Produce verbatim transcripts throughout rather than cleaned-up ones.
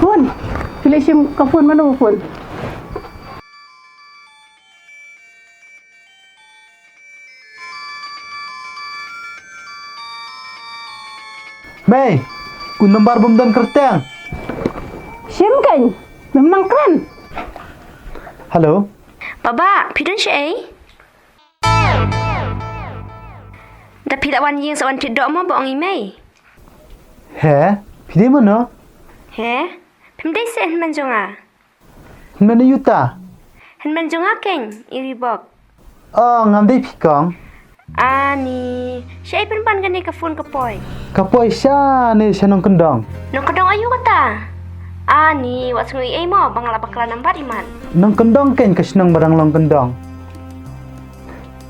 Phone. Phi leh shim ka phone, mano phone? Mei, u number bym don kyrteng. Shim kein, mem nang kren. Hello. Baba, phi don shaei? Da phi la wan ïing sa wan phi doh mo ba ong i mei. He, phi dei mano? He, phim dei seh hynmen jong nga. Hynmen ïa uta? Hynmen jong nga kein, i Reebok. Oh, ngam dei phi kong. Ani, shaei pynban kane ka phone ka poi? Ka poi shane sha nongkyndong. Nongkyndong aïu kata? Ani, wat sngew ei mo ba nga la bakla nambar imat. Nongkyndong kein ka shnong ba dang long kyndong.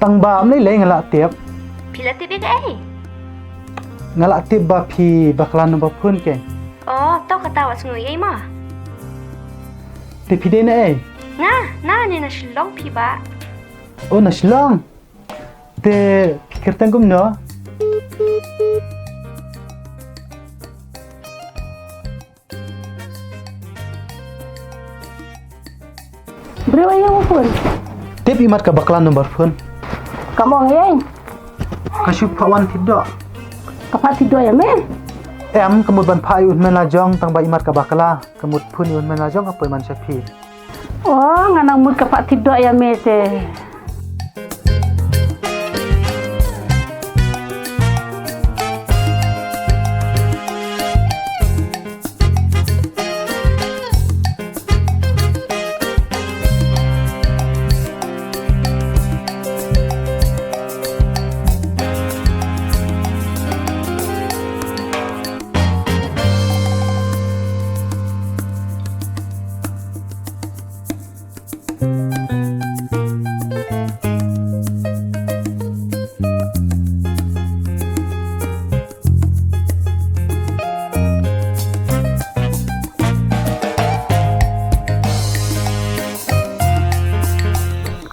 Tang ba ym lei lei nga la tip. Phi la tip ïa kaei? Nga la tip ba phi bakla nambar phone kein. Oh, to kata wat sngew ei mo. Te phi dei na ei? Nga, na ne na Shillong phi ba. Oh, na Shillong. Te phi kyrteng kumno? Briew aïu phone? Tip imat ka bakla number phone. Kam ong ïa. Ka shu phah wan thied doh. Ka phah thied doh ïa me? Em, ka mut ban phah ïa u hynmen la jong tang ba imat ka bakla. Ka mut phone ïa u hynmen la jong ka poi man sha phi. Oh, nga nang mut ka phah thied doh ïa me te.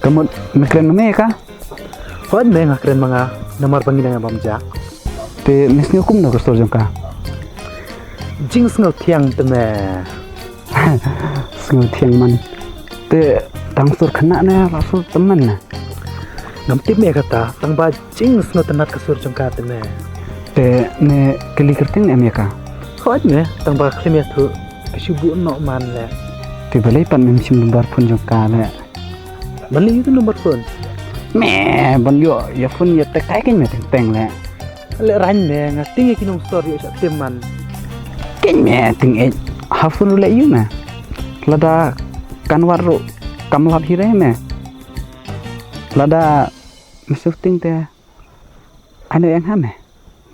Ka mut me kren ma me ka? Hooid me, nga kren ma nga, namar ba ngi dang ïa bam ja. Te me sngew kumno ka sur jong ka? Jingsngew thiang te me. Sngew thiang man. Te tang sur khynnah ne la sur tymmen ne? Ngam tip me kata, tang ba jingsngewtynnat ka sur jong ka te me. Te me kylli kyrteng ne em ïa ka? Hooid me, tang ba khlem ïathuh, ka shu buh noh man leh. Te balei pat mem shim number phone jong ka leh? Ban leh ïa utu number phone? Me, ban ïoh ïa phone ïa te kai kein me teng teng leh. Leh rang me, nga tieng ïa ki nongshor ïoh shah tem man. Kein me tieng eh, ha phone ruh leh ïa me. Lada kan wad ruh kam lap hi re me. Lada me shooting te. Ano ïa nga me.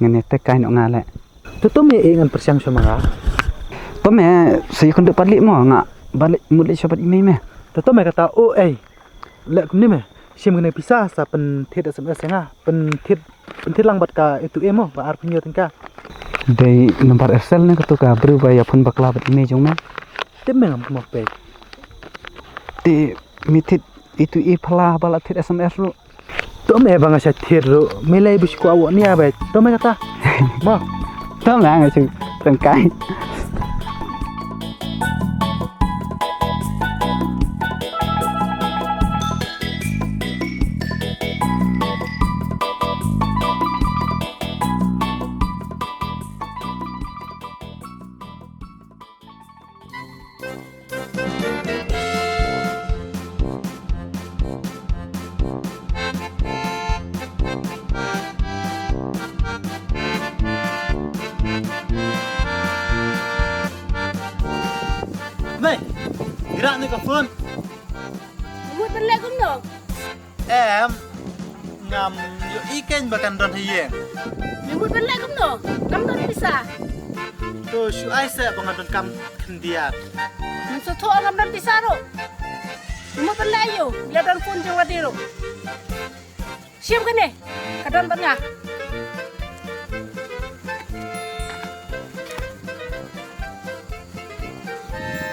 Ngan ïa te kai noh nga leh. Te to me eh ngan pyrshang sha ma nga. To me sa ïa khyndiat pat lih mo nga. Ba leh mut leh sha bad i mei me. Te to me kata o ei. Leh kumne me. Shim kane pisa sa pynthied S M S ïa nga. Pynthied, pynthied lang bad ka itu e mo ba arphew hynñiew tyngka. Dei number Aircell ne kato ka briew ba ïa phone bakla bad i mei jong me. Te me ngam kumno peit. Te me thied itu e phylla ba la thied S M S ruh. To me ba nga shah thied ruh, me lei ba shu kwah wad nia beit. To me kata. Mo. To me nga shu tang kai. Mei, Ira ne ka phone. Mut ban leh kumno? Em, ngam ïohi kein ba kan don ha ïing. Me mut ban leh kumno? Ngam don pisa. To shu ai seh ba nga donkam khyndiat. Ngam sngewthuh ngam don pisa ruh. Me mut ban leh aïu? Leh don phone jong lade ruh. Shim kane, ka don bad nga.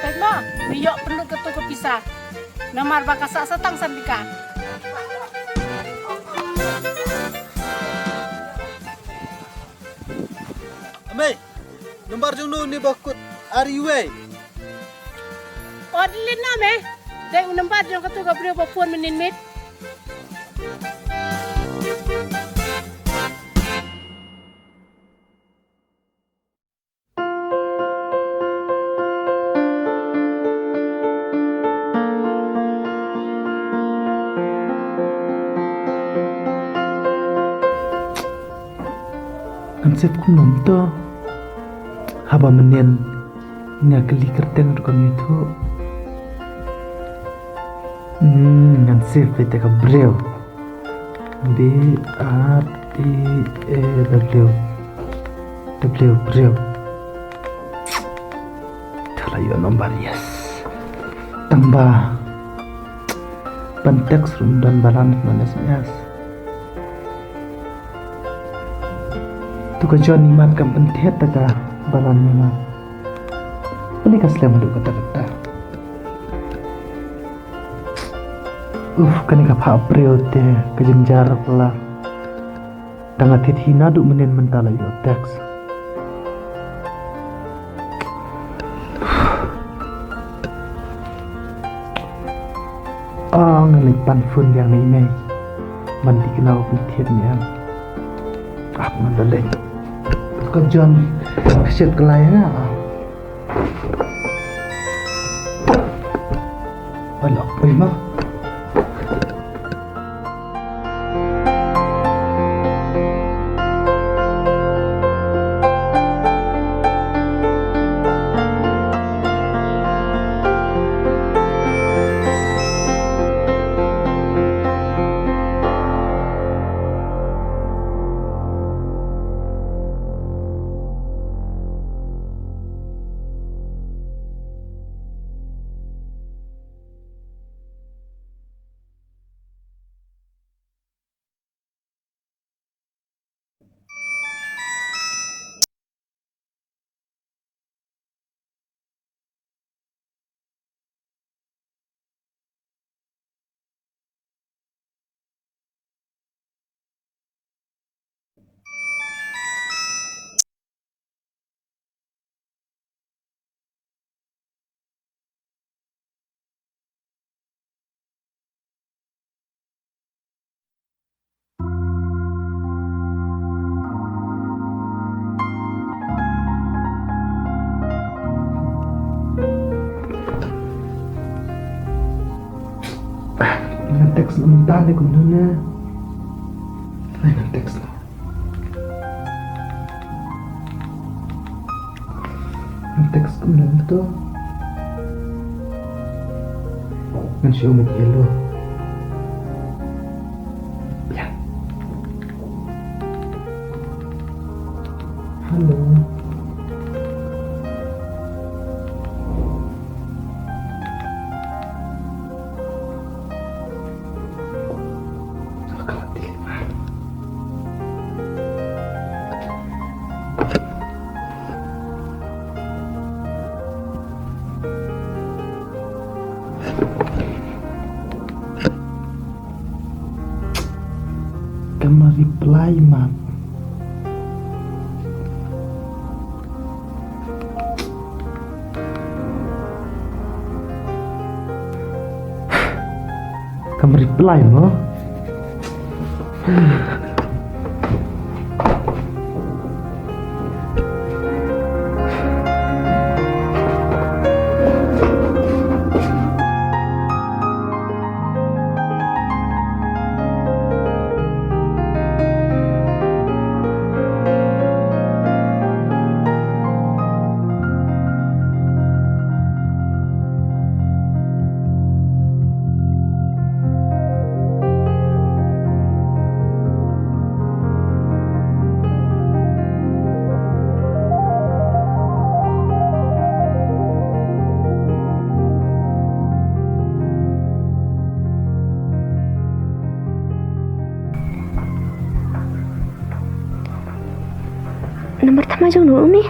Peit mo, me ïoh pynlut kato ka pisa. Namar ba ka sah sa tang san bika. Amei, number jong no ne ba kut ari wei. Ot lin na me, dei u number jong kato ka briew ba phone mynnin miet. Ngan save kumno to? Haba mynnin nga kylli kyrteng ruh kam ïathuh. Hmm, ngan save beit ïa ka briew. B R E A W. W briew. Te la ïoh number, yes. Tang ba ban text ruh ym don balance, ym don S M S. To ka John imat kam pynthied ta ka balance imat. Pynlong ka slem haduh katta katta. Uf, kane ka phah briew te ka jynjar pala. Tang nga thied hi naduh mynnin mynta la ïoh text. Ah, ngan leit pan phone biang na i mei. Ban dei kynnoh pynthikna ïa nga. Ap ngan da leit. Ka John ka shet ka lai nga. Ba lok poi ma. Ngan text noh mynta ne kumno ne? Ai, ngan text noh. Ngan text kumno to? Ngan shu ong hello. Ya. Hello. Kam reply mat. Kam reply mo. Number thymmai jong no uni.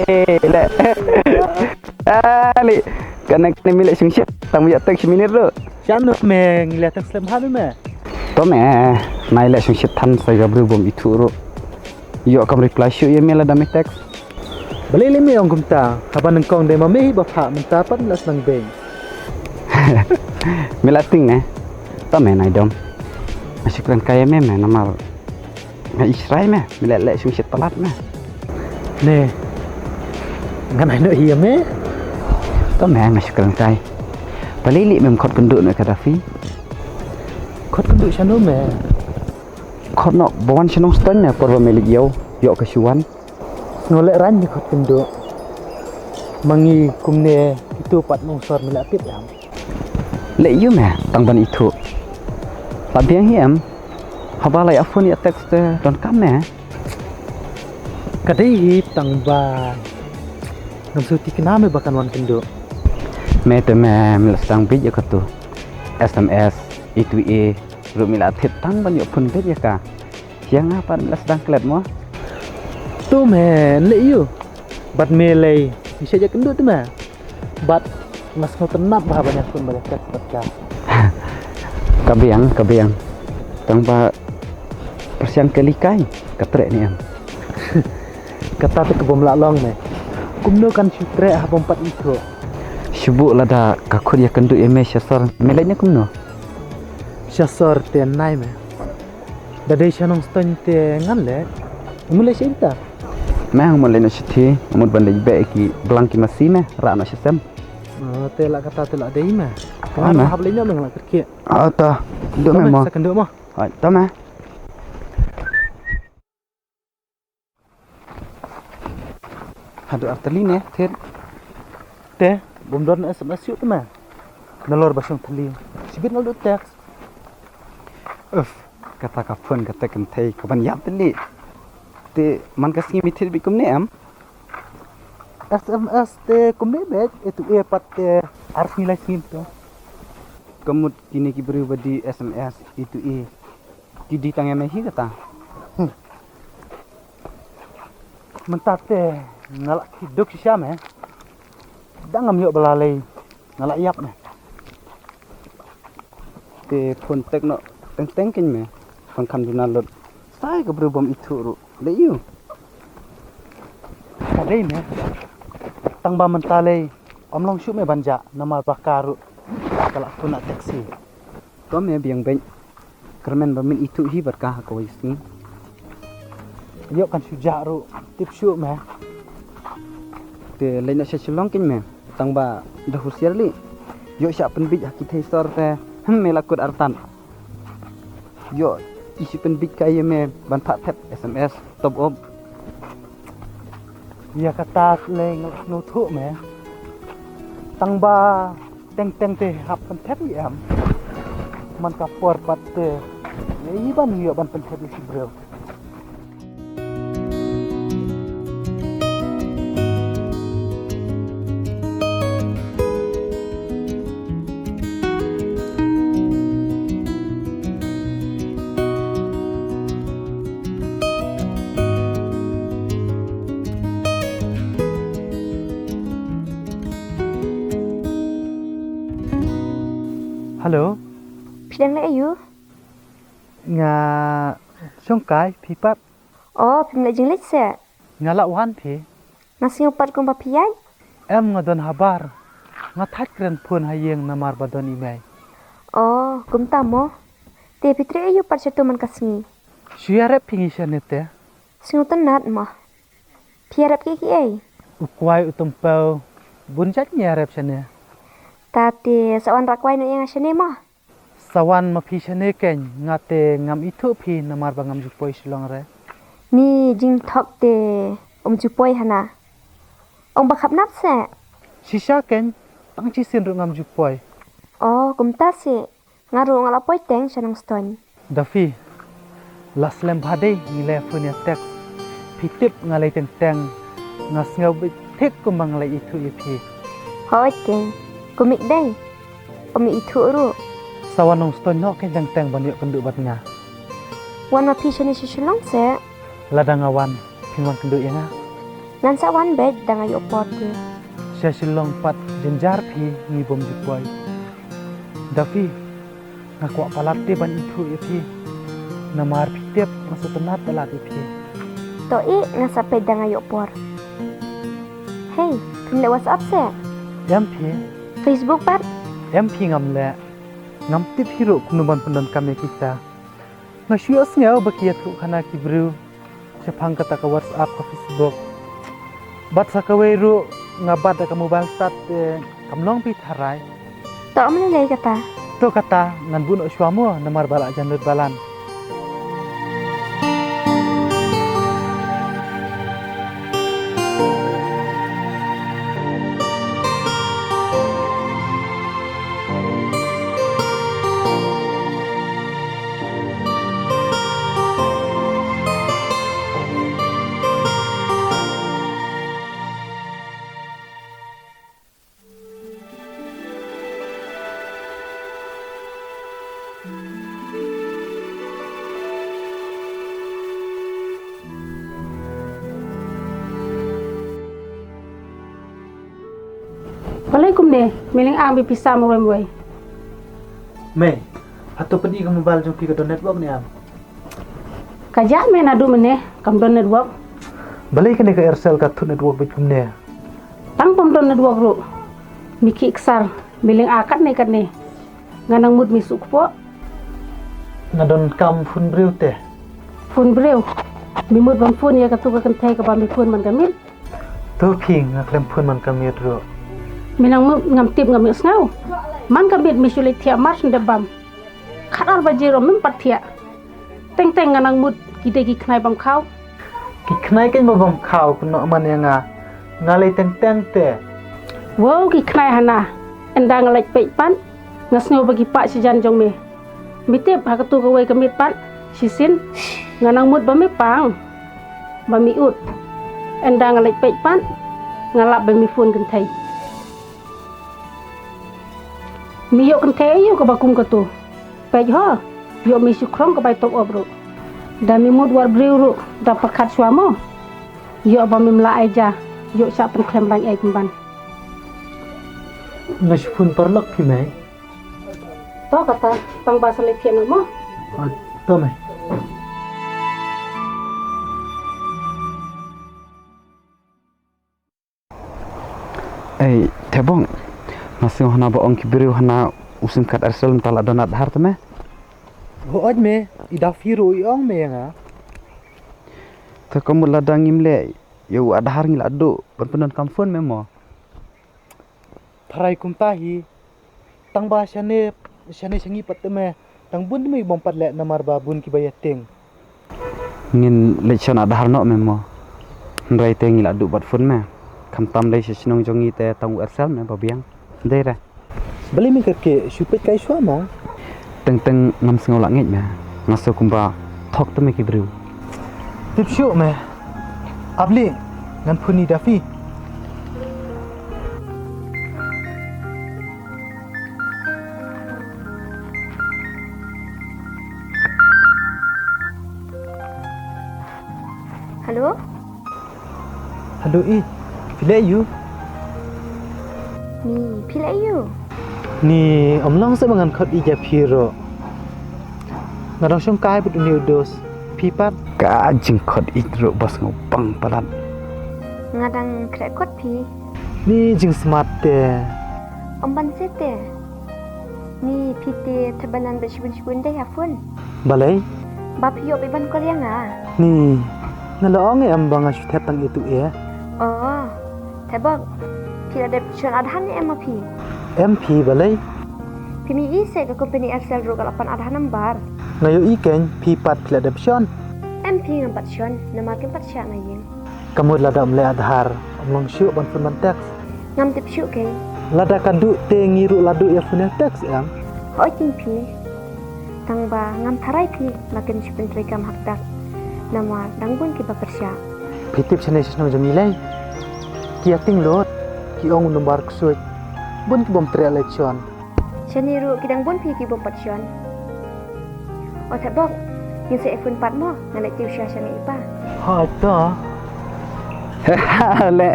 Eh, le. Ali, kane kane mi leh shongshit, tang ïa text minit ruh. Shan me ngi leh text lem hanu me. To me, nai leh shongshit than sa ïa briew bym ithuh ruh. Ïoh kam reply shuh ïa me lada me text. Balei lei me ong kumta, haba nyngkong dei ma me hi ba phah mynta pat la sdang beng. Me la ting ne. To me nai dom. Nga shu kren kai ïa me me namar nga i shrai me, me leh leh shongshit palat me. Ne. Nga nai noh hi ïa me. To me nga shu kren kai. Balei lei mem khot kynduh noh ka Dafi. Khot kynduh shano me. Khot noh ba wan sha Nongstoiñ me por ba me leit ïew, ïoh ka shu wan. Sngewlehrain me khot kynduh. Ma ngi kumne itu pat nongsor me la tip em. Leh ïu me tang ban ithuh. La biang hi em. Haba la ïa phone ïa text te donkam me. Ka dei hi tang ba ngam sngewthikna me ba kan wan kynduh. Me te me, me la sdang bit ïa katu. S M S, itu e, ruh me la thied tang ban ïoh phone bit ïa ka. Ïa nga pat me la sdang klet mo. Tu me leh ïu. Bad me lei, me sha ïa kynduh tu me. Bad nga sngewtynnat bha ban ïa phone bad ïa text bad ka. Ka biang, ka biang. Tang ba pyrshang ka likai, ka treh ne em. Kata te ka bym lah long me. Kumno kan shu treh haba ym pat ithuh. Shu buh lada ka khot ïa kynduh ïa me sha sor, me leit ne kumno? Sha sor te nai me. Da dei sha Nongstoiñ te ngan leh. Mut leit sha ita. Me hang mut leit noh shithi, mut ban leit beh ki blang ki masi me, rah noh sha sem. Oh, te la kata te la dei me. Te ngan hap leit noh me ngan la kyrkieh. Ah, ta. Duh me mo. Sa kynduh mo. Hai, ta me. Haduh ar tylli ne, thied. Te, bym don S M S shuh te me. Nalor ba shong tylli. Shibit nalor text. Uf, kata ka phone kata kynthei ka ban ïap tylli. Te man ka sngi me thied beit kumne em. S M S te kumne beit, itu e pat te ar sngi lai sngi to. Ka mut kine ki briew ba die S M S, itu e. Ki die tang ïa me hi kata. Mynta te nga la khie duk shisha me. Dang ngam ïoh ba la lei nga la ïap me. Te phone text noh teng teng kein me. Pang kham duna lut. Sai ka briew bym ithuh ruh. Leh ïu. Ka dei me. Tang ba mynta lei ym long shuh me ban jah namar ba ka ruh ka la phone na taxi. Ko me biang beit. Kyrmen ba men ithuh hi bad ka ha kawei sngi. Ïoh kan shu jah ruh tip shuh me. Te leit noh sha Shillong kein me. Tang ba da husiar lei. Ïoh sha pynbeit ha ki thei sor te. Hmm, me la kut artat. Ïoh i shu pynbeit ka ïa me ban phah thep S M S top up. Ïa kata lei nga la sngewthuh me. Tang ba teng teng te hap pynthep ïa em. Man ka por pat te lei ban ïoh ban pynthep ïa ki briew. Hello. Phi dang leh aïu? Nga shong kai, phi pat? Oh, phim leh jingleit se? Nga la wan phi. Nga sngew pat kumba phi ïaid. Em, nga don habar. Nga thait kren phone ha ïing namar ba don i mei. Oh, kumta mo. Te phi treh aïu pat shatu man ka sngi? Shu ïarep phi ngi shane te. Sngewtynnat mo. Phi ïarep kiei kiei? U kwai u tympew. Bun jait ngi ïarep shane. Ta te sa wan rah kwai noh ïa nga shane mo. Sa wan ma phi shane kein, nga te ngam ithuh phi namar ba ngam ju poi Shillong re. Ni jingthok te um ju poi hana. Ong ba khapnap se. Shisha kein, tang shisien ruh ngam ju poi. Oh, kumta se. Nga ruh nga la poi teng sha Nongstoiñ. Da phi, la slem bha dei ngi leh phone ïa text. Phi tip nga lei teng teng, nga sngew beit thik kumba nga lei ithuh ïa phi. Hooid kein, kumne dei. Ym ithuh ruh. Sa wan Nongstoiñ noh kein teng teng ban ïoh kynduh bad nga. Wan ma phi shane sha Shillong se. Lada nga wan, phin wan kynduh ïa nga? Ngan sa wan beit, da nga ïoh por te. Sha Shillong pat jynjar phi, ngi bym ju poi. Da phi, nga kwah palat te ban ithuh ïa phi. Namar phi tip nga sngewtynnat palat ïa phi. To i, nga sa peit da nga ïoh por. Hei, phim leh WhatsApp se? Em phi. Facebook pat? Em phi, ngam leh. Ngam tip hi ruh kumno ban pyndonkam ïa kita. Nga shu ïohsngew ba ki ïathuh khana ki briew shaphang kata ka WhatsApp, ka Facebook. Bad sa kawei ruh nga bat da ka mobile stad te kam long phi tharai. To ym lei lei kata. To kata ngan buh noh shuwa mo namar ba la jan lut balan. Balei kumne, me lynga ba phi sam marwei marwei. Mei, hato phi i ka mobile jong phi ka don network ne em? Ka jah me naduh mynne kam don network. Balei kane ka Aircel ka thut network beit kumne? Tang pom don network ruh. Me khih ksar, me lynga katne katne. Nga nang mut me suk kpoh. Nga donkam phone briew te. Phone briew? Me mut ban phone ïa katu ka kynthei kaba me phone man ka miet? To phi, nga khlem phone man ka miet ruh. Me nang mut, ngam tip, ngam ïohsngew. Man ka miet me shu leit thiah mar shen dep bam. Khatar baje ruh mem pat thiah. Teng teng nga nang mut ki dei ki khnai bam khaw. Ki khnai keiñ ba bam khaw, kynnoh man ïa nga. Nga lei teng teng te. Wow, ki khnai hana. Ynda nga leit peit pat, nga sngew ba ki pah shajan jong me. Me tip ha katu kawei ka miet pat, shisien nga nang mut ba me pang, ba me ud. Ynda nga leit peit pat, nga lap ba me phone kynthei. Me ïoh kynthei aïu kaba kum katu? Peit ho, ïoh me shu khrong ka bai top up ruh. Da me mut wat briew ruh, da pyrkhat shuwa mo. Ïoh ba mem lah ai ja, ïoh shah pynkhlem lain ei pynban. Nga shu phone paralok phi mei. To kata, tang ba sa leit thiah noh mo. Ah, to mei. Ei, Thebong. Nga sngew hana ba ong ki briew hana u sim card Aircel mynta la don Aadhaar te me. Hooid me, i da phi ruh i ong me ïa nga. Te ka mut lada ngim leh ïa u Aadhaar ngi la duh ban pyndonkam phone me mo. Tharai kumta hi. Tang ba shane, shane sha ngi pat te me, tang bun te me bym pat leh namar ba bun kiba ïa tieng. Ngin leit shon Aadhaar noh me mo. Hynrei te ngi la duh bad phone me. Khamtam lei sha shnong jong ngi te tang u Aircel me ba biang. Dei re. Balei me kyrkieh, shu peit kai shuwa mo. Teng teng ngam sngew lah ngeit me. Nga sngew kumba thok te me ki briew. Tip shuh me. Ap lei, ngan phone ïa da phi. Hello? Hello i, phi leh aiu? Ni, phi leh aiu? Ni, ym long seh ba ngan khot ïeit ïa phi ruh. Nga dang shongkai bad une u dos, phi pat? Ka jingkhot ïeit ruh ba sngewbang palat. Nga dang khreh khot phi. Ni jingsmat te. Ym ban seh te. Ni phi te thep ban nang bad shibun shibun dei ha phone. Balei? Ba phi ïoh beit ban call ïa nga. Ni, nga la ong em ba nga shu thep tang ïa tu e. Oh, Thebok. Phi la dep shon Aadhaar ne em ma phi? Em phi balei? Phim ïohi seh ka company Aircel ruh ka la pan Aadhaar number. Nga ïohi keiñ, phi pat phi la dep shon. Em phi, ngam pat shon, namar kim pat shah na ïing. Ka mut lada ym leh Aadhaar, ym long shuh ban phone ban text. Ngam tip shuh keiñ. Lada ka duh te ngi ruh la duh ïa phone ïa text em. Hooid keiñ phi. Tang ba ngam tharai phi ba kin shu pyntreikam ha ka dak. Namar dang bun kiba pyrshah. Phi tip shane sha shnong jong ngi lei. Ki ïating lut, ki ong u number ksuid. Bun ki bym treh leit shon. Shane ruh ki dang bun phi ki bym pat shon. O Thebok, Ngin sa ïa phone pat mo, nga leh tip sha sha nga i pa. Ha to. Le.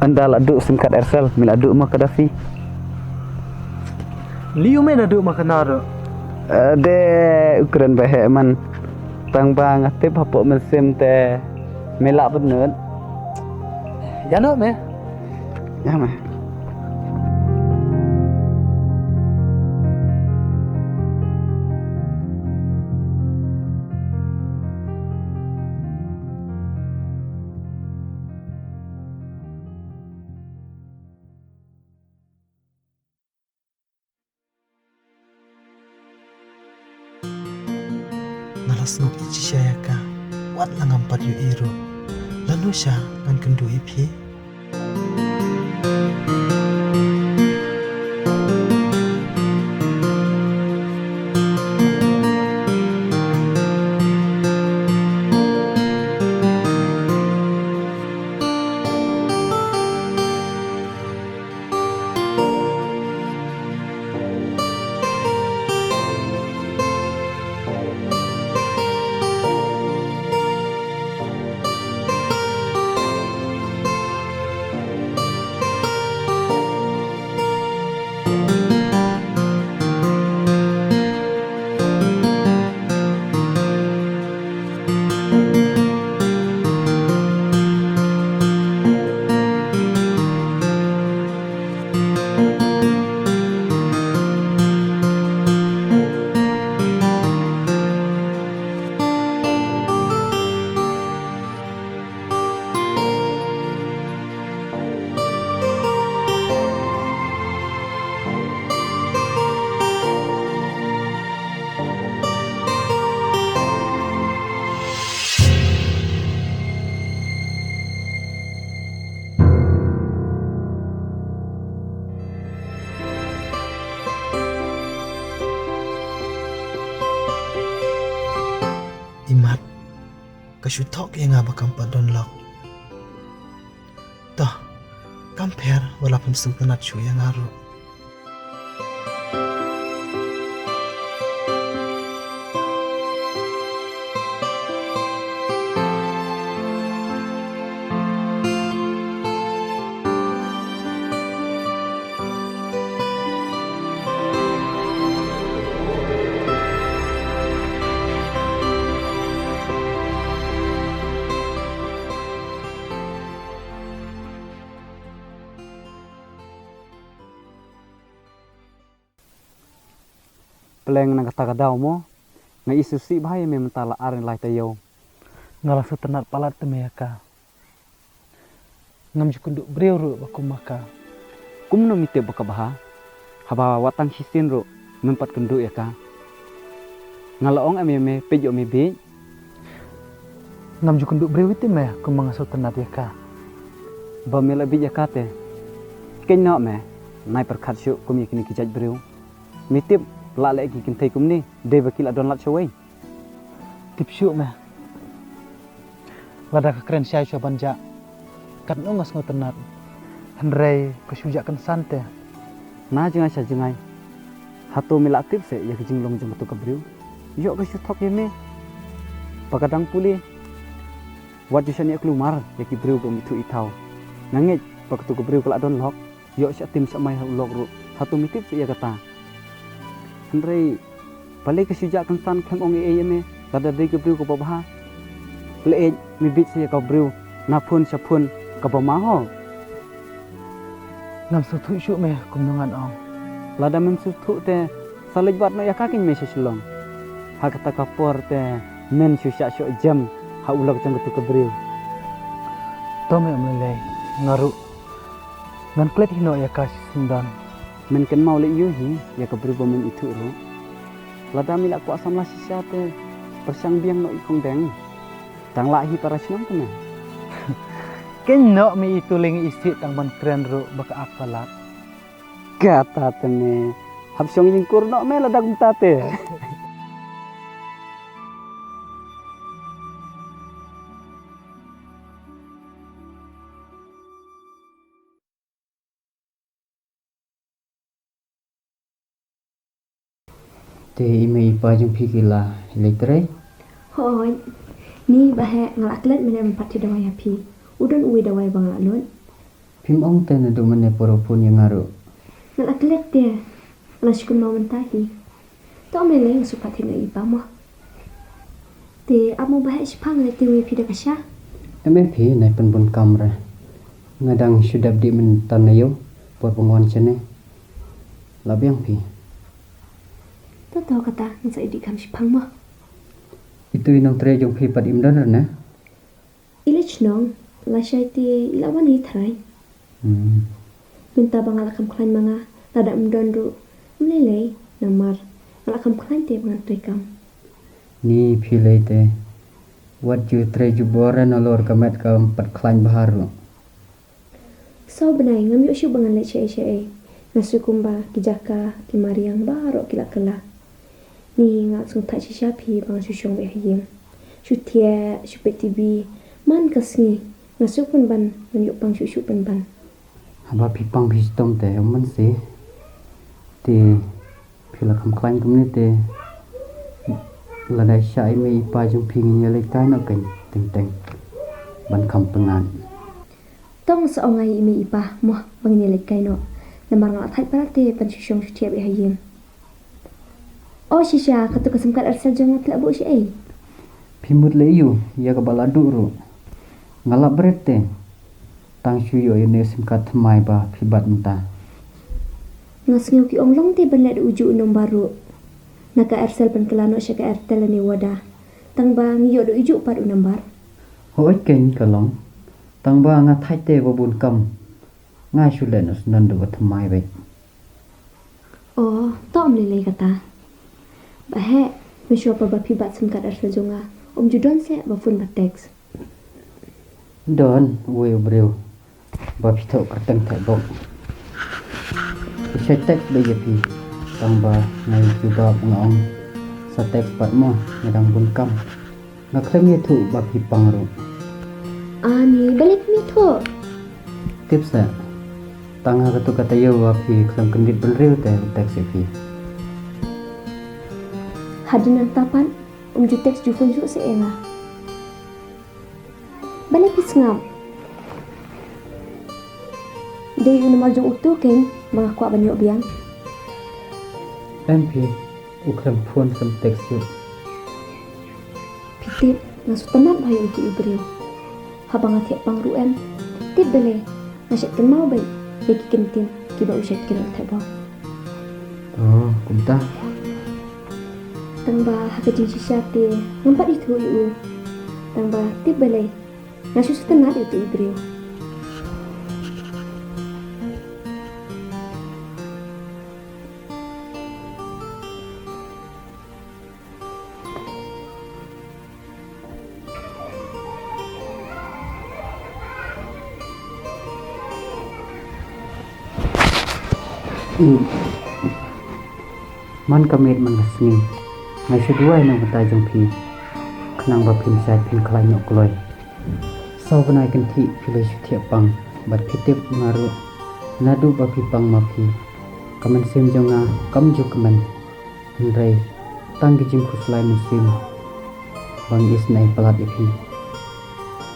Ynda la duh sim card Aircell, me la duh mo ka da phi. Liu me da duh mo ka na ro. Eh, de u kren ba he man. Tang ba nga tip hapoh mynsiem te me lah bynnud. Ïa noh me. Ïa me. Nga la sngewsih shisha ïa ka. Wat la ngam pat ïohi ruh. Lano sha ngan kynduh ïa phi. Imat, ka shu thok ïa nga ba kam pat don lok. To, kam pher, wat la pynshong pynat shuh ïa nga ruh. Pleng na kata ka daw mo, nga isih sih bha ïa me mynta la ar lai taïew. Nga la sngewtynnat palat te me ïa ka. Ngam ju kynduh briew ruh ba kum ma ka. Kumno me tip ba ka bha? Haba wat tang shisien ruh mem pat kynduh ïa ka. Nga la ong em ïa me, peit ïoh me bieit. Ngam ju kynduh briew ïa te me, kumba nga sngewtynnat ïa ka. Ba me la bieit ïa ka te. Keiñ noh me, nai pyrkhat shuh kum ïa kine ki jait briew. Me tip, lah leh ki kynthei kumne, dei ba ki la don lad shawei. Tip shuh me. Lada ka kren shai shuwa ban jah, katno nga sngewtynnat. Hynrei ka shu jah kynsan te. Na jngai sha jngai. Hato me la tip seh ïa ka jinglong jong kato ka briew? Ïoh ka shu thok ïa me. Ba ka dang pule. Wat ju shaniah kulmar ïa ki briew bym ithuh ithaw. Nga ngeit ba kato ka briew ka la don lok. Ïoh shah tim shah mai ha u lok ruh. Hato me tip seh ïa kata? Hynrei balei ka shu jah kynsan, khlem ong ei ei ïa me, lada dei ka briew kaba bha. Leit me bieit seh ïa ka briew na phone sha phone kaba ma ho. Ngam sngewthuh shuh me kumno ngan ong. Lada mem sngewthuh te sa leit wad noh ïa ka keiñ me sha Shillong. Ha kata ka por te men shu shah shoh jem ha u lok jong kato ka briew. To me ym lei lei, nga ruh ngan klet hi noh ïa ka shisien don. Men kynmaw leh ïa u hi ïa ka briew ba mem ithuh ruh. Lada me la kwah samla shisha te pyrshang biang noh i kong deng. Tang lah hi para shnong te me. Keiñ noh me i tu leng i sih tang ban kren ruh ba ka ap palat. Kata te me. Hap shong ïing kur noh me lada kumta te. Te i mei i pa jong phi ki la leit trei? Hooid. Ni Bah Heh, nga la klet mynne ban pat thied dawai ïa phi. U don uwei dawai ba nga la nud? Phim ong te naduh mynne por u phone ïa nga ruh. Nga la klet te. Nga la shu kynmaw mynta hi. To ym lei lei, nga shu pat thied noh ïa i pa mo. Te ap mo Bah Heh, shiphang lei te, wei phi da ka sha. Em, em phi, nai pynbun kam re. Nga dang shu dep dih mynta na ïew por ba nga wan shane. La biang phi. To to kata, ngan sa ïa dih kam shiphang mo. Itu i nongtrei jong phi pat im don re ne? I leit shnong, lashai te i la wan ïa i trai. Hmm. Mynta ba nga la kham khlaiñ ma nga, lada ym don ruh ym lei lei, namar nga la kham khlaiñ te ba ngan trei kam. Ni phi lei te. Wat ju trei jubor re nalor ka met kam pat khlaiñ bha ruh. Saw bnai ngam ïoh shuh ba ngan leit shaei shaei. Nga sngew kumba ki jaka, ki mariang baroh ki la kylla. Ni nga sngewthuh shisha phi ba nga shu shong beit ha ïing. Shu thiah, shu peit T V, man ka sngi nga shu pynban, ngan ïoh pang shuh shuh pynban. Haba phi pang phi shitom te ym mynsiem. Te phi la kham khlaiñ kumne te lada shah i mei i pa jong phi ngin ïaleit kai noh keiñ teng teng ban kham pyngngad. To nga sa ong ïa i mei i pa mo ba ngin ïaleit kai noh. Namar nga la thait palat te ban shu shong shu thiah beit ha ïing. O shisha, kato ka sim card Aircell jong nga phi la buh shaei? Phi mut lei ïa u, ïa kaba la duh ruh. Nga la bret te. Tang shu ïoh ïa une u sim card thymmai ba phi bat mynta. Nga sngew ki ong long te ban leh da ujuh u number ruh. Na ka Aircell ban kylla noh sha ka Airtel lane Voda. Tang ba ngi ïoh da ujuh pat u number. Hooid keiñ ka long. Tang ba nga thait te ba bun kam. Nga shu leh noh sdang da ba thymmai beit. Oh, to ym lei lei kata. Bah Heh, mynshuwa pat ba phi bat sim card Aircell jong nga, um ju don seh ba phone ba text? Don uwei u briew ba phi thoh kyrteng theh bok. U shait text beit ïa phi. Tang ba nga ïa jubab nga ong sa text pat mo, nga dang bun kam. Nga khlem ïathuh ba phi pang ruh. Ani, balei phim ïathuh? Tip seh. Tang ha kato ka taïew ba phi khlem kyndit bynriew te u text ïa phi. Hadien nangta pat um ju text ju phone shuh seh ïa nga. Balei phi sngap? Dei u namar jong uto keiñ ba nga kwah ban ïoh biang. Em phi, u khlem phone khlem text shuh. Phi tip, nga sngewtynnat bha ïa uto u briew. Haba nga thiah pang ruh em. Tip balei, nga shait kynmaw beit ïa ki kyntien kiba u shait kren theh bok. Oh, kumta. Tang ba ha ka jingshisha te ngam pat ithuh ïa u. Tang ba tip balei, nga shu sngewtynnat ïa uto u briew. Man ka miet man ka sngi nga shu duwai na ka bynta jong phi, khnang ba phin shait phin khlaiñ noh kloi. Saw bnai kynthih phi la shu thiah pang bad phi tip ma nga ruh naduh ba phi pang ma phi. Ka mynsiem jong nga kam ju kmen. Hynrei tang ki jingkhuslai mynsiem ba ngi isynei palat ïa phi.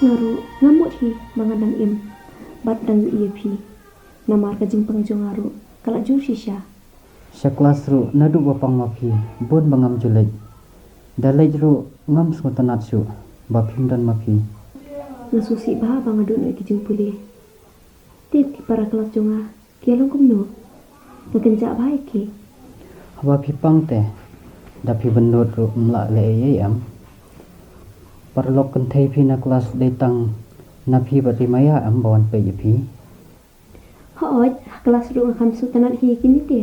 Nga ruh nga mut hi ba nga dang im bad dang ïohi ïa phi. Namar ka jingpang jong nga ruh ka la jur shisha. Sha klas ruh naduh ba pang ma phi bun ba ngam ju leit. Da leit ruh ngam sngewtynnat shuh ba phim don ma phi. Nga sngewsih bha ba nga duh noh ïa ki jingpule. Te ki para klas jong nga ki ïalong kumno? Nga kynjah bha ïa ki. Haba phi pang te da phi bynnud ruh ym lah leh ei ei em? Paralok kynthei phi na klas dei tang na phi bad Ri Maya em ba wan peit ïa phi? Hooid, ha klas ruh nga kham sngewtynnat hi ïa kine te.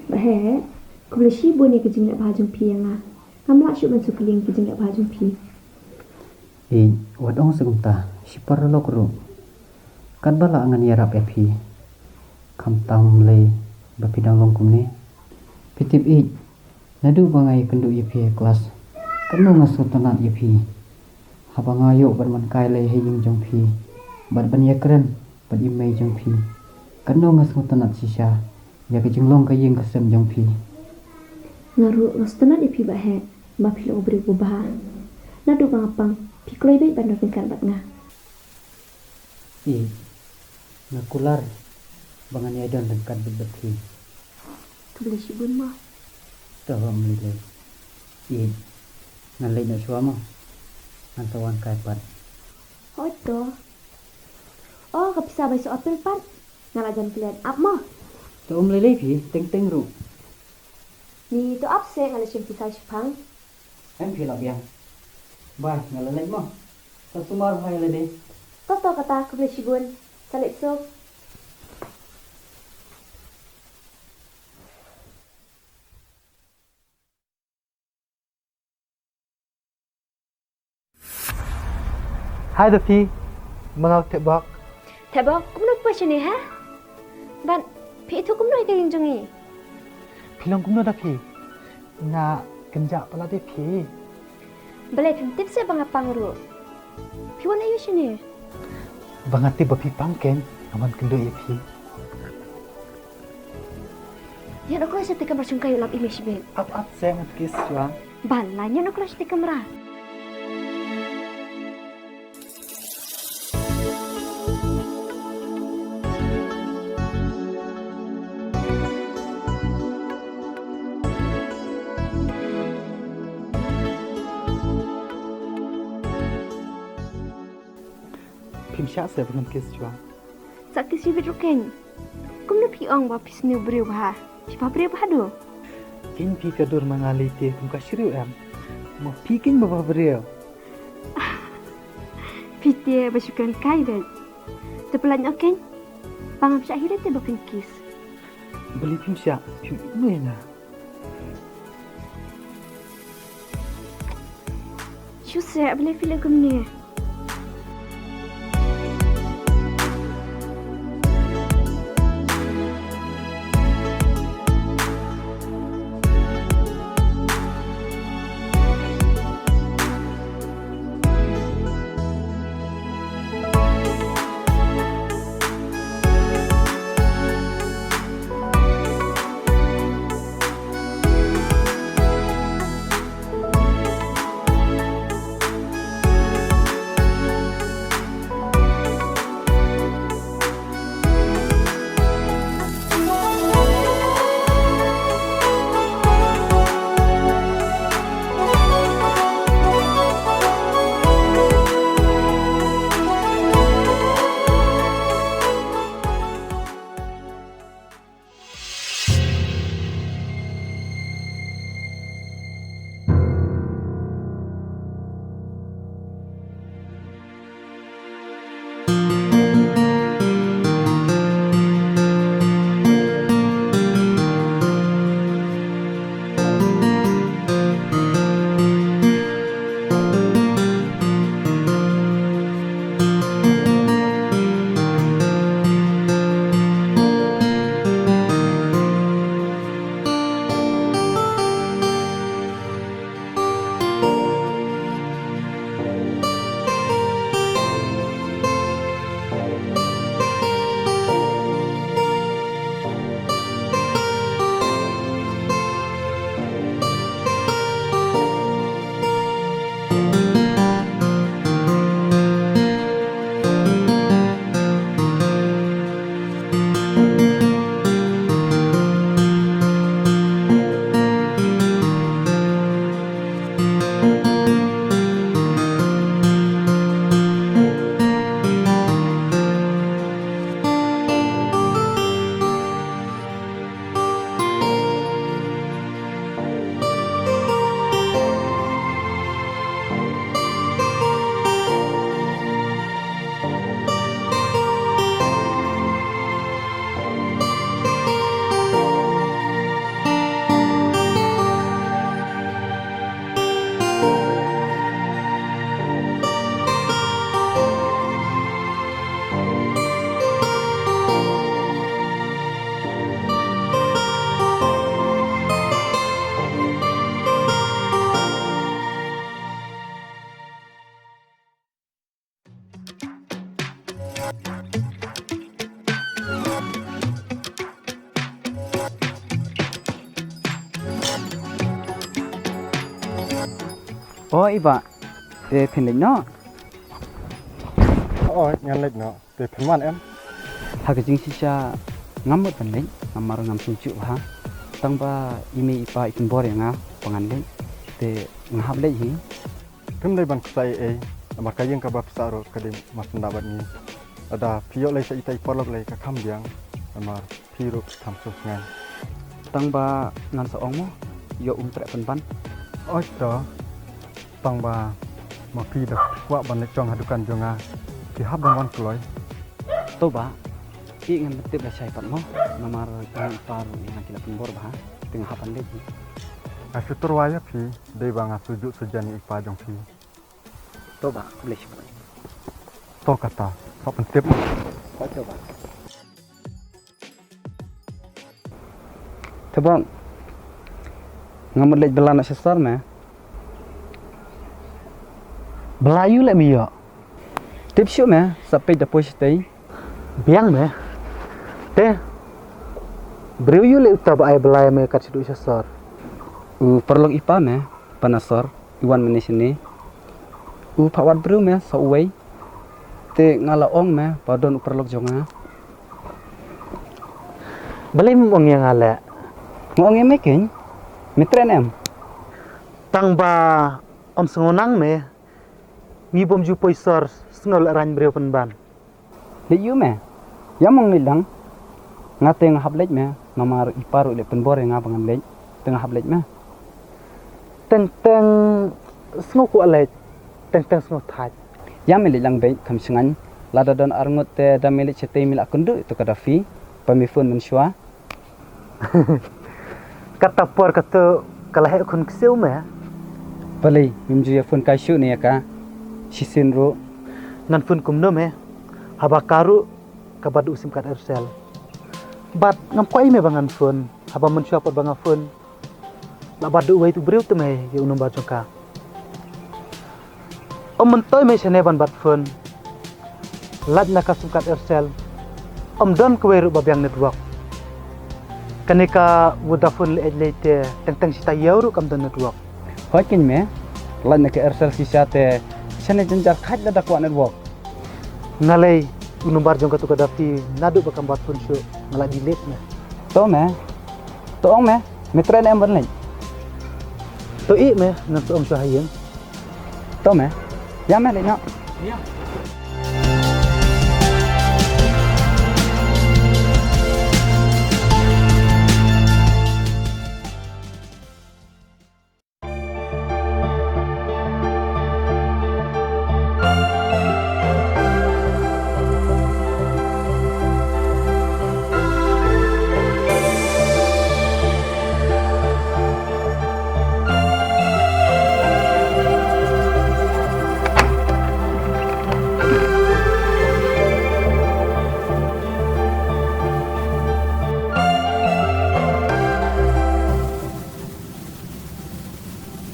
Bah Heh, khublei shibun ïa ka jingleh bha jong phi ïa nga. Ngam lah shuh ban shu kylli ïa ka jingleh bha jong phi. Ïeit, wat ong sa kumta, shi paralok ruh. Katba lah ngan ïarap ïa phi. Khamtam lei ba phi dang long kumne. Phi tip ïeit, naduh ba nga ïakynduh ïa phi ha klas, katno nga sngewtynnat ïa phi. Haba nga ïoh ban wan kai lei ha ïing jong phi bad ban ïakren bad i mei jong phi, katno nga sngewtynnat shisha ïa ka jinglong ka ïing ka sem jong phi. Nga ruh nga sngewtynnat ïa phi ba heh, ba phi long u briew uba bha. Naduh ba nga pang, phi kloi beit ban don ryngkat bad nga. Ïeit, nga kular ba ngan ïai don ryngkat bad phi. Khublei shibun mo. To, ym lei lei. Ïeit, ngan leit noh shuwa mo. Ngan sa wan kai pat. Hooid to. Oh, ka pisa bai shu apel pat. Nga la jan klet ap mo. To ym lei lei phi, teng teng ruh. Ni to ap se, nga la shim pisa shipang. Em phi la biang. Bai, nga la leit mo. Sa sumar bha ïa lade. To to kata, khublei shibun. Sa leit suk. Hai da phi, ma nga u Thebok. Thebok, kumno phi poi shane ha? Bad phi ithuh kumno ïa ka ïing jong ngi? Phi long kumno da phi? Nga kynjah palat ïa phi. Balei phim tip seh ba nga pang ruh? Phi wan aiu shane? Ba nga tip ba phi pang keiñ, nga wan kynduh ïa phi. Ïa, nokla shatei kamra shongkai, u lap ïa me shibit. Ap ap seh, ngan kiss shuwa. Ban la, ïa nokla shatei kamra. Phim shah seh ba ngan kiss shuwa? Sa kiss shibit ruh keiñ. Kumno phi ong ba phi sniew briew bha? Phi bha briew bha duh. Keiñ phi ka dur ma nga lei te kum ka shriew em. Ma phi keiñ ba bha briew. Phi te ba shu kren kai beit. Te pyllait noh keiñ. Ba ngam shah hi lei te ba phin kiss. Balei phim shah, phim ïohi ïa nga. Shu seh, balei phi leh kumne? O i bah, te phin leit noh? O, ngan leit noh. Te phin wan em? Ha ka jingshisha ngam mut ban leit, namar ngam sngewsih bha. Tang ba i mei i pa i pynbor ïa nga ba ngan leit, te nga hap leit hi. Phim dei ban khuslai ei ei, namar ka ïing kaba phi sah ruh ka dei marsyndah bad ngi. Lada phi ïoh leit sha ita i paralok lei ka kham biang, namar phi ruh phi kham sngewsynei. Tang ba ngan sa ong mo, ïoh um treh pynban. Oi to, tang ba ma phi da kwah ban leit shong ha dukan jong nga, phi hap ban wan kloi. To bah, i ngan pyntip lashai pat mo, namar i mei i pa ruh ïa nga ki la pynbor bha, te nga hap ban leit hi. Nga shu tyrwa ïa phi, dei ba nga shu ju shu jan ïa i pa jong phi. To bah, khublei shibun. To kata, sa pyntip. Hooid to bah. Te bok, nga mut leit bylla noh sha sor me. Bylla aïu leh me ïoh? Tip shuh me, sa peit da poi shatei. Biang me. Te briew aïu leh uta ba ai bylla ïa me kat shaduh sha sor? U paralok i pa me, ba na sor, i wan mynne shane. U phah wad briew me, sa uwei. Te nga la ong me ba don u paralok jong nga. Balei mem ong ïa nga leh? Nga ong ïa me keiñ. Me treh ne em? Tang ba ym sngew nang me. Ngi bym ju poi sor, sngew leh rang briew pynban. Leit ïa me. Ïa mong leit lang. Nga te nga hap leit me, namar i pa ruh leh pynbor ïa nga ba ngan leit. Te nga hap leit me. Teng teng sngew kwah leit. Teng teng sngew thait. Ïa me leit lang beit kham shngaiñ. Lada don arngut te da me leit shatei me la kynduh ïa tu ka Dafi. Ba me phone mynshuwa. Kata por kata ka la heh khun ksiew me. Balei mem ju ïa phone kai shuh ne ïa ka? Shisien ruh. Ngan phone kumno me? Haba ka ruh ka bat u sim card Aircel. Bad ngam kwah ïa me ba ngan phone. Haba mynshuwa pat ba nga phone, la bat da uwei tu briew te me ïa u number jong ka. Ym myntoi me shane ban bat phone. Lait na ka sim card Aircel. Ym don kawei ruh ba biang network. Kane ka Vodafone leh leh te teng teng shi taïew ruh kam don network. Hooid keiñ me. Lait na ka Aircel shisha te shane jynjar khat lada kwah network. Nga lei u number jong katu ka Dafi naduh ba kam bat phone shuh, nga la delete me. To me. To ong me. Me treh ne em ban leit? To ïeh me, ngan sa ong shuwa ha ïing. To me. Ïa me leit noh. Ïa.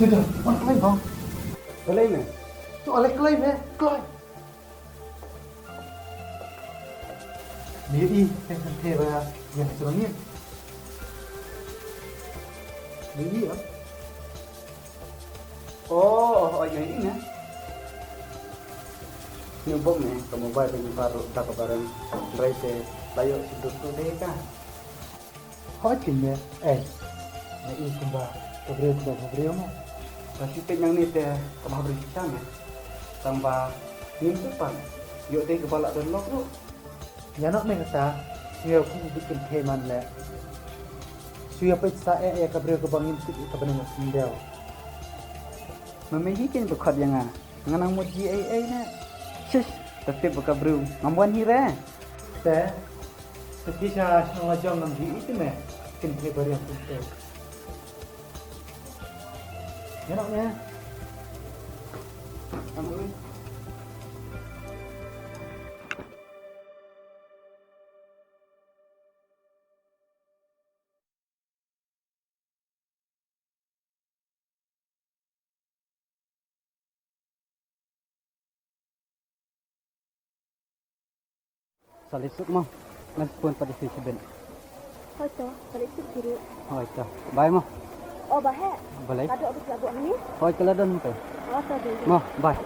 Juda, wan kloi bang. Kloi me. Tu alai kloi me, kloi. Ni i, teng teng te ba yang serangin. Ni i ah. Oh, oh, oh, yang ini ya. Ni bok me, ka mobile ba ngi baroh da ka barim. Hynrei te la ïoh shu dur tu dei ka. Hooid keiñ me, eh. Me i kumba ka briew kumba ka briew me. Ba shu peit nangne te ka bhabriew shisha me. Tang ba ngim tip pat ïoh dei kaba lah don lok ruh. Ïa noh me kata, sngewbha kum u bit kynthei man leh. Shu ïa peit sa eh ïa ka briew kaba ngim tip ïa ka bneng ka sngewdew. Ma me hi keiñ ba khot ïa nga. Nga nang mut ji ei ei ne. Shish, ta tip ba ka briew ngam wan hi re. Te, te ki sha shnong la jong ngam ji ei te me. Kynthei ba riam kynthei. Ngan ok ne. Ngam ok ne. Sa leit suk mo. Ngan phone pat ïa phi shibit. Hooid to, sa leit suk ki ruh. Hooid to. Bye mo. O ba heh. Balei? Ka dok ba shu la buh hangne. Hooid ka la don te. Mo, bye.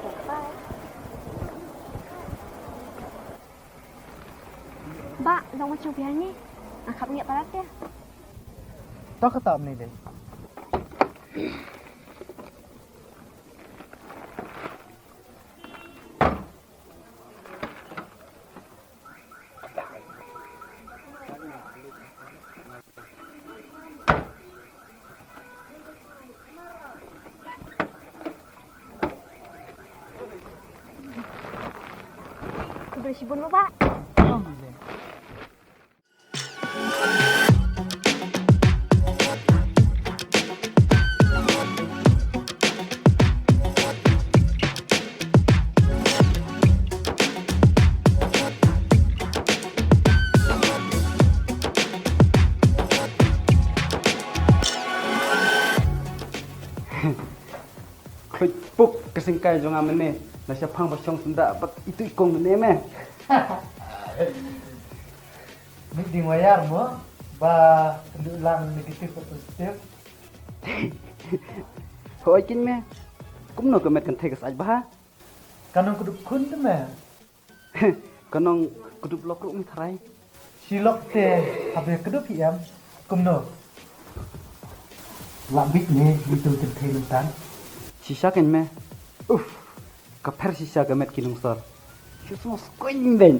Bah, long ma chong phi hangne. Nga khap ngiah palat te. To kata mynne dei. Khublei shibun mo, Bah. Khluit puk ka syngkai jong nga mynne na shaphang ba shong syndah bad itu i kong mynne me. Mih ding wayar mo ba kynduh lang negative bad positive. Hooid keiñ me. Kumno ka met kynthei ka sait bha? Ka nong kdup khun te me. Ka nong kdup lok ruh me tharai. Shi lok te haba kdup hi em. Kumno? Lah bit ne itu kynthei mynta. Shisha keiñ me. Uf. Ka pher shisha ka met ki nong sor. Shu sngewskuiñ beiñ.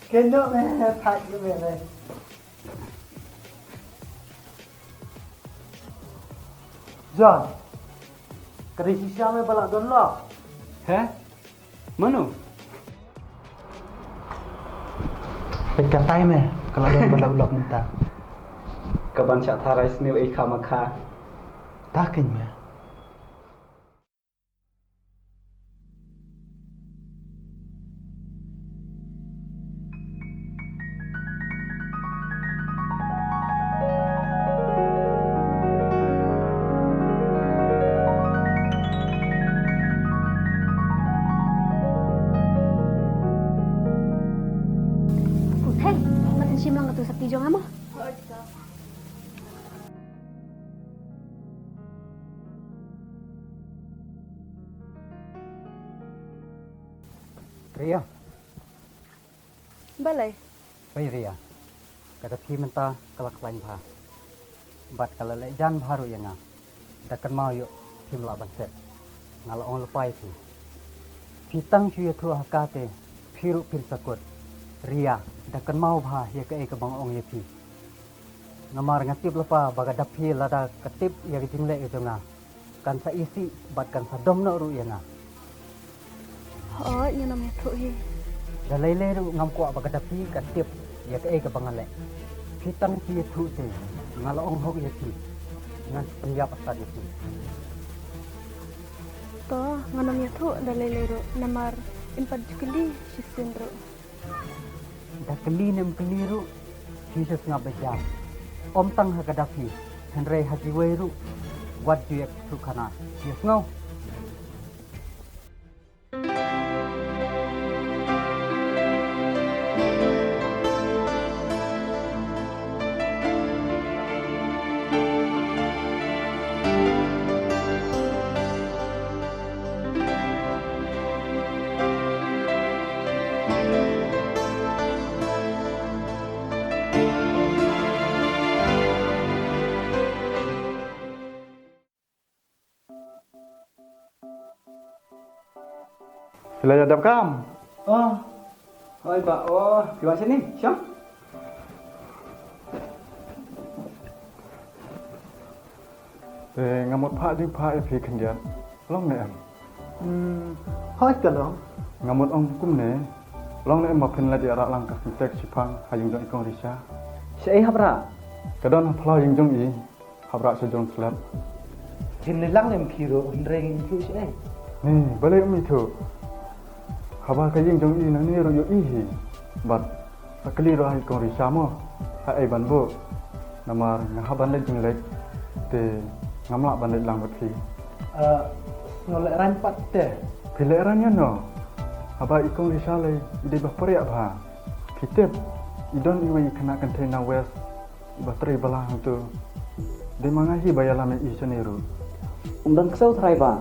Keiñ me thait me me. John. Ka dei shisha me ba lah don lok. He? Mano? Peit katai me, ka la don ba la u lok mynta. Ka ban shah tharai sniew ei kha ma kha. Ta keiñ me. Kuthei, ngan shim lang katu sakti jong nga mo. Ria. Balei? Pei Ria. Ka Daphi mynta ka la khlaiñ bha. Bad ka la leh jan bha ruh ïa nga. Da kynmaw ïoh phim lah ban set. Nga la ong lypa ïa phi. Phi tang shu ïathuh ha ka te phi ruh phin sa kut. Ria, da kynmaw bha ïa kaei kaba nga ong ïa phi. Namar nga tip lypa ba ka Daphi lada ka tip ïa ka jingleh ka jong nga, kan sa isih bad kan sa dom noh ruh ïa nga. Hooid, ngan ym ïathuh hi. Da lei lei ruh ngam kwah ba ka Daphi ka tip ïa kaei kaba nga leh. Phi tang phi ïathuh te nga la ong hok ïa phi. Ngan pynïap asat ïa phi. To, ngan ym ïathuh da lei lei ruh namar im pat ju kylli shisien ruh. Da kylli ne ym kylli ruh, phi shu sngap beit ïa. Ym tang ha ka Daphi, hynrei ha kiwei ruh wat ju ïathuh khana. Phi sngew? Phi la ïa dep kam? Oh. Oi, Bah. Oh, phi wan shane? Shong. Te nga mut phah jingphah ïa phi khyndiat. Long ne em? Hmm, hooid ka long. Nga mut ong kumne. Long ne em ba phin leit ïarap lang ka Sintex shipang ha ïing jong i Kong Risha? Shaei hap rah? Ka don ha phyllaw ïing jong i. Hap rah sha jrong slap. Phin leit lang ne em phi ruh, hynrei ngin ïathuh shaei? Ni, balei ym ïathuh? Haba ka ïing jong i nangne ruh ïohi hi. Bad sa kylli ruh ha i Kong Risha mo, haei ban buh. Namar nga hap ban leit jingleit te ngam lah ban leit lang bad phi. Ah, sngewlehraiñ pat te. Phi lehraiñ ïano? Haba i Kong Risha lei i dei ba poriah bha. Phi tip, i don iwei i khynnah kynthei na West iba trei bylla hangto. Dei ma nga hi ba ïalam ïa i shane ruh. Don ksew trai ba.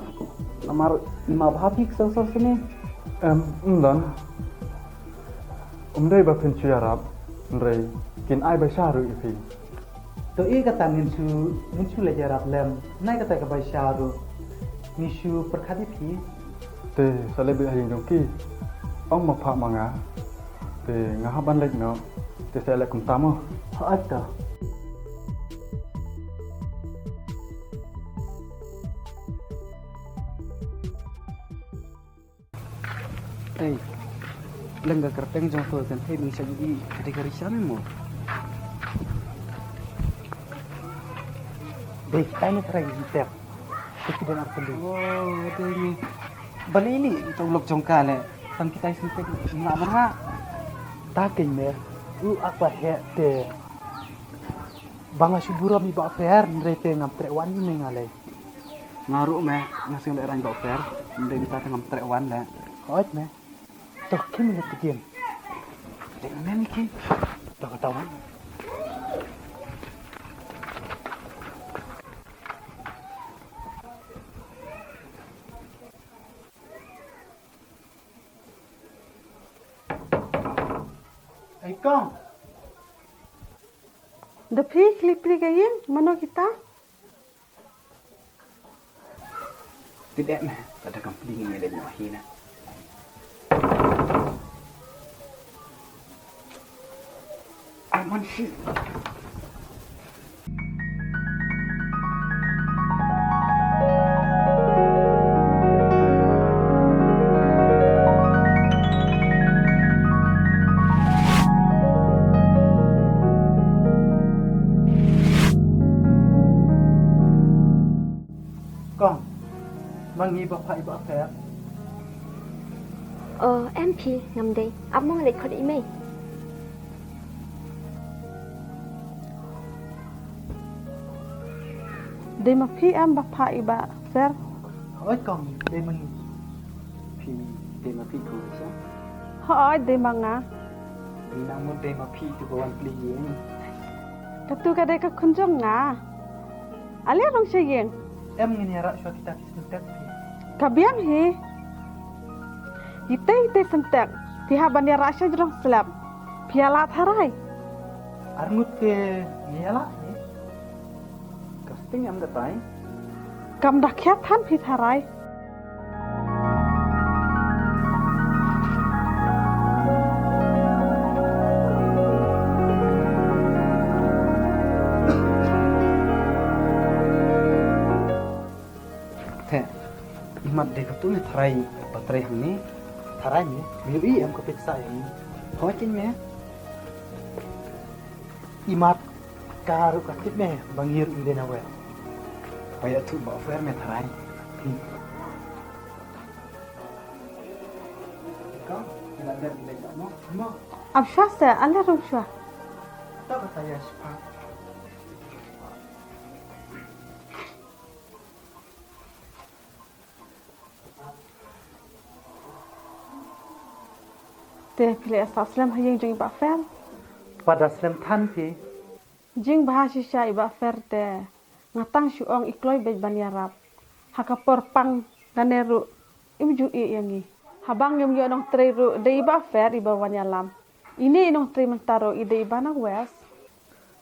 Namar i ma bha phi ksew sor sini. Em, ym don. Ym dei ba phin shu ïarap, hynrei kin ai ba sha ruh ïa phi. To ïa kata ngin shu, ngin shu leit ïarap lem. Nai kata ka ba sha ruh. Ngi shu pyrkhat ïa phi. Te sa leit beit ha ïing jong ki. Ong ma pha ma nga. Te nga hap ban leit noh. Te sa leit kumta mo. Hooid to. Ei, leng ka kyrteng jong to kan thei bing sa i ka dei ka risha me mo. Dei, kita ini try kita. Kita dan arpeli. Oh, dei ni. Bali ni kita ulok jong ka le. Tang kita isi tek na berha. Ta keng me. U apa he te. Ba nga shu burom i Bah Fer, hynrei te ngam treh wan i me nga lei. Nga ruh me, nga shu leh rang Bah Fer, hynrei mynta te ngam treh wan leh. Hooid me. To khie me leit ka jingim. Leit me me khie. To kata wan. Ei kong. Da phi khlieh pli ka ïing, mano kita? Ti dep me, ka da kam pli ngi dep nyoh hi na. Arman shi. Kong, ma ngi ba pha i Bah Fer. Oh, em phi, ngam dei. Ap mo nga leit khot i mei. Dei ma phi em ba pha i Bah Fer? Hooid kong, dei ma ngi. Phi dei ma phi kong Risha? Hooid, dei ma nga. Ngi nang mut dei ma phi tu ba wan plie ïing. Katu ka dei ka khun jong nga. Ale rung sha ïing. Em ngin ïarap shuwa kita ki sngewtek phi. Ka biang hi. Itei itei sngewtek. Phi hap ban ïarap sha jrong slap. Phi ïa lah tharai. Arngut te ngi ïa lah hi. Ka sting em da tai. Kam da khia than phi tharai. Te, imat de katu ne tharai, ba tharai hangne, tharai ne, me ïohi em ka pisa ïa ngi. Hoi kin me. Imat ka ruh ka tip me, ba ngi ruh ngi dei na wer. Ba ïathuh Bah Fer me tharai. Hmm. Ka, ila dep ila dep mo, mo. Ap shuwa se, ale rung shuwa. Ta kata ïa shuwa. Te phi leh sah slem ha ïing jong i Bah Fer. Pat da slem than phi. Jingbha shisha i Bah Fer te. Nga tang shu ong i kloi beit ban ïarap. Ha ka por pang kane ruh im ju ïeh ïa ngi. Haba ngim ïoh nongtrei ruh dei i Bah Fer iba wan ïalam. Ine i nongtrei mynta ruh i dei iba na west.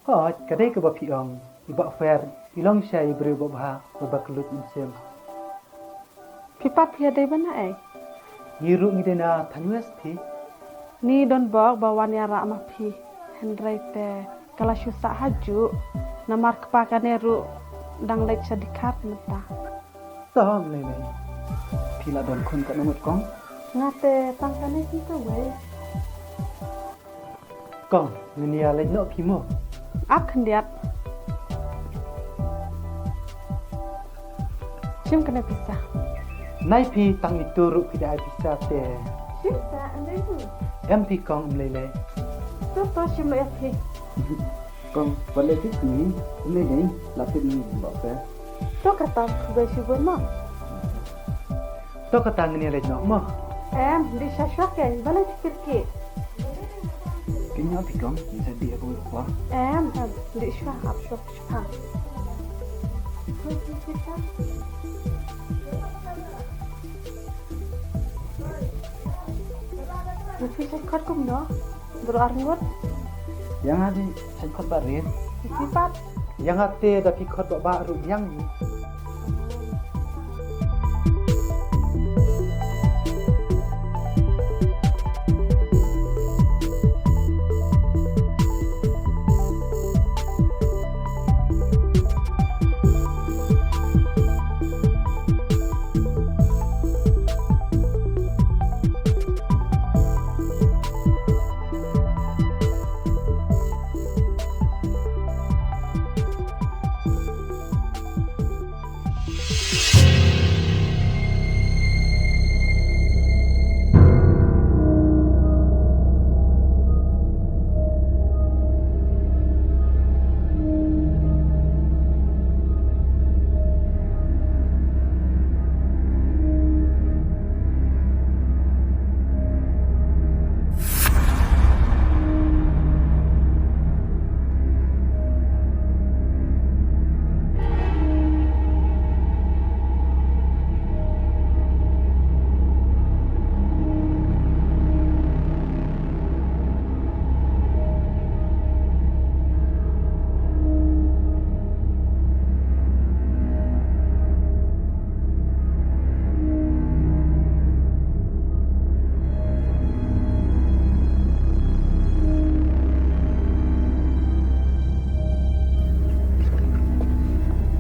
Hooid, ka dei kaba phi ong, i Bah Fer i long shisha i briew babha, baba kyllut mynsiem. Phi pat phi ïa dei ba na ei? Ngi ruh ngi dei na thaiñ west phi. Ngi don bok ba wan ïarap ma phi. Hynrei te ka la shu sah hajuh. Namar kpa kane ruh dang leit sha dkhar mynta. To, ym lei lei. Phi la don khun katno ngut kong? Nga te tang kane hi kawei. Kong, ngin ïa leit noh phi mo. Ap khyndiat. Shim kane pisa. Nai phi tang itu ruh phi da ai pisa te. Shim sa, ym lei tu. Em phi kong, ym lei lei. To to shim lei phi. Kong, wat leh tip ni, ym lei dei, la tip ni Bah Fer. To kata, khublei shibun mo. To kata ngin ïa leit noh mo. Em, dih sha shuwa kein, balei phi kyrkieh? Kin ïa phi kong, ngin sa dih ha kawei ka por. Em, em, dih shuwa, ap shuwa shipang. Phi shait khot kumno? Baroh arngut? Ïa nga dei shait khot ba rit. Phi pat? Ïa nga te da phi khot ba bah ruh biang hi.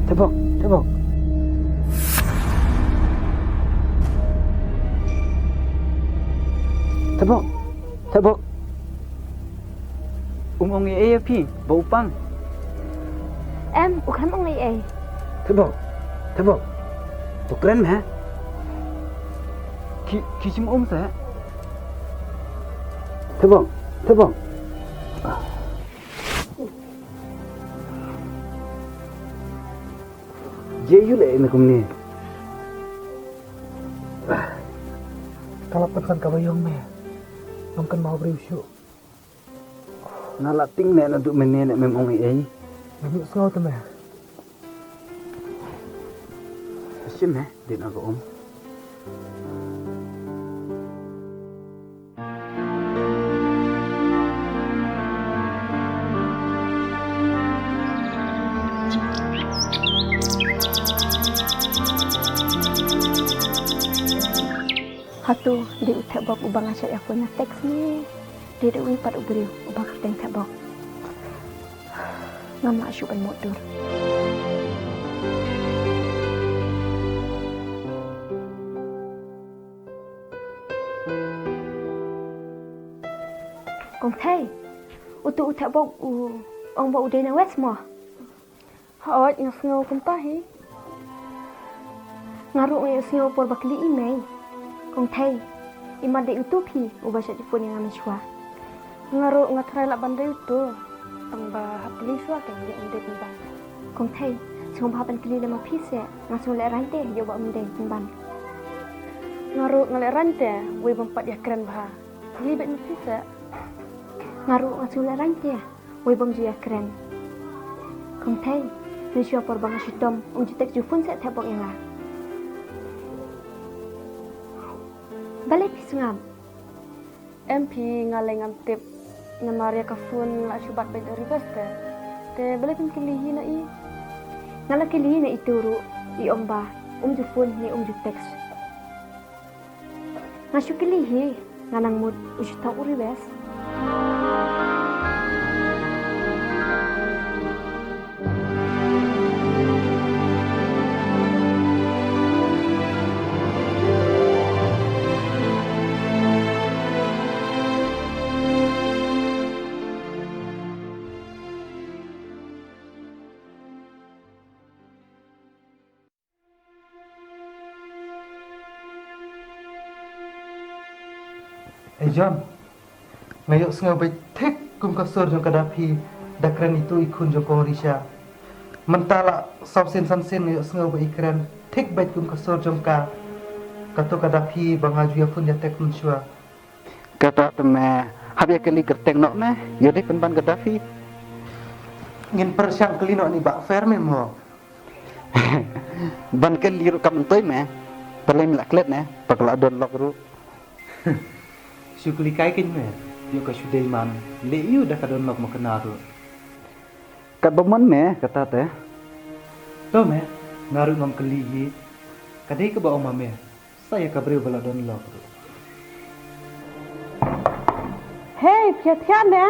Thekbok, Thekbok. Thekbok, Thekbok. Um ong ei ei ïa phi ba u pang? Em, u khlem ong ei ei. Thekbok, Thekbok. To kren me ha. Ki, ki shim um sa. Thekbok, Thekbok. Ye yu le me kumne. Ka la pynsan kaba ïong me. Ngam kynmaw briew shuh. Nga la tieng ne naduh mynne ne mem ong ei ei. Ngam ïohsngew te me. Shim me, dei na ka um. Hato dei u Thekbok uba nga shait ïa phone ïa text ne? Dei da uwei pat u briew uba kyrteng Thekbok. Ngam lah shuh ban mutdur. Kong Thei, utu u Thekbok u ong ba u dei na West mo? Hooid, nga sngew kumta hi. Nga ruh nga ïohsngew por ba kylli i mei. Kong Thei, i mat dei utu phi uba shait phone ïa nga mynshuwa? Nga ruh nga tharai lah ban dei utu. Tang ba hap kylli shuwa kein ïa um dei pynban. Kong Thei, sngewbha ban kylli lem ma phi seh, nga sngew lehraiñ te ïa uba um dei pynban. Nga ruh nga lehraiñ te, wei bym pat ïakren bha. Kylli beit ma phi seh. Nga ruh nga sngew lehraiñ te. Wei bym ju ïakren. Kong Thei, mynshuwa por ba nga shitom, um ju text ju phone seh Thekbok ïa nga. Balei phi sngap? Em phi, nga lei ngam tip. Namar ïa ka phone la shu bat beit reverse te. Te balei phim kylli hi na i? Nga la kylli hi na itu ruh, i ong ba um ju phone ne um ju text. Nga shu kylli hi, nga nang mut u shu thok u reverse. Ei John, nga ïohsngew beit thik kum ka sur jong ka Dapi da kren itu i khun jong ka Orisha. Mynta la saw sien san sien nga ïohsngew ba i kren thik beit kum ka sur jong ka. Kato ka Dapi ba nga ju ïa phone ïa text mynshuwa. Kata te me, hap ïa kylli kyrteng noh me, ïoh dei pynban ka Dapi. Ngin pyrshang kylli noh ni Bah Fer me mo. Ban kylli ruh kam myntoi me. Balei me la klet ne ba ka la don lok ruh? Shu kylli kai kein me. Ïoh ka shu dei man. Leh ïoh da ka don lok ma kane ruh. Katba mon me kata te. To me, nga ruh ngam kylli hi. Ka dei kaba ong ma me. Sa ïa ka briew ba la don lok ruh. Hei, phi ïa thiah ne?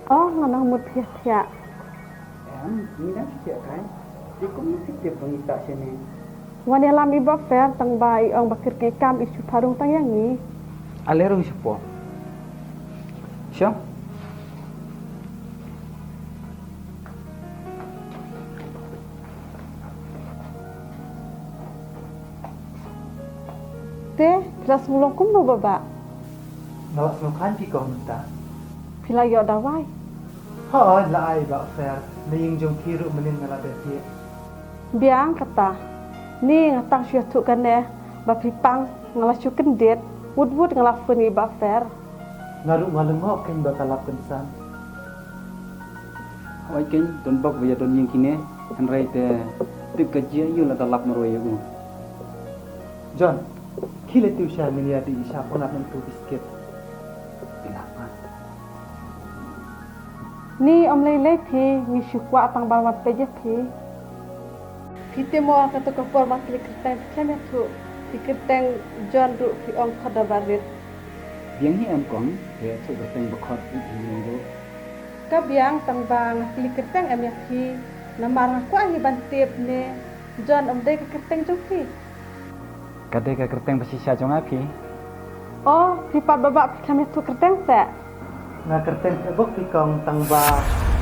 Oh, nga nang mut thiah thiah. Em, ngi dang shu thiah kai. Te kumno phi tip ba ngi sah shane? Wan ïalam i Bah Fer tang ba i ong ba kyrkieh kam i shu pharung tang ïa ngi. Ale rung shapoh. Sha. Te, phi la sngewlong kumno Bah Bah? Nga la sngewkhan phi kong mynta. Phi la ïoh dawai? Hooid, la ai Bah Fer. Na ïing jong phi ruh mynnin nga la dep ïeh. Biang kata. Ni nga tang shu ïathuh kane ba phi pang, nga la shu kyndit. Wut wut nga la phone ïa i Bah Fer. Nga ruh nga lyngngoh kein ba ka lap kynsan. Hooid kein, don bok ba ïa don ïing kine, hynrei te tip ka jia ïa u lada lap marwei ïa u. John, khie leit tu sha ngin ïa dih sha pynat nangtu biskit. Phi lah pat. Ni ym lei lei phi, ngi shu kwah tang ban wan peit ïa phi. Phi tip mo ha kato ka por ba phi leit kyrteng phi khlem ïathuh, phi kyrteng John ruh phi ong khot da barit. Biang hi em kong, phi ïathuh kyrteng ba khot ïa phi ruh. Ka biang tang ba nga kylli kyrteng em ïa phi, namar nga kwah hi ban tip ne John ym dei ka kyrteng jong phi. Ka dei ka kyrteng ba shisha jong nga phi. Oh, phi pat Bah Bah phi khlem ïathuh kyrteng seh? Nga kyrteng seh bok phi kong tang ba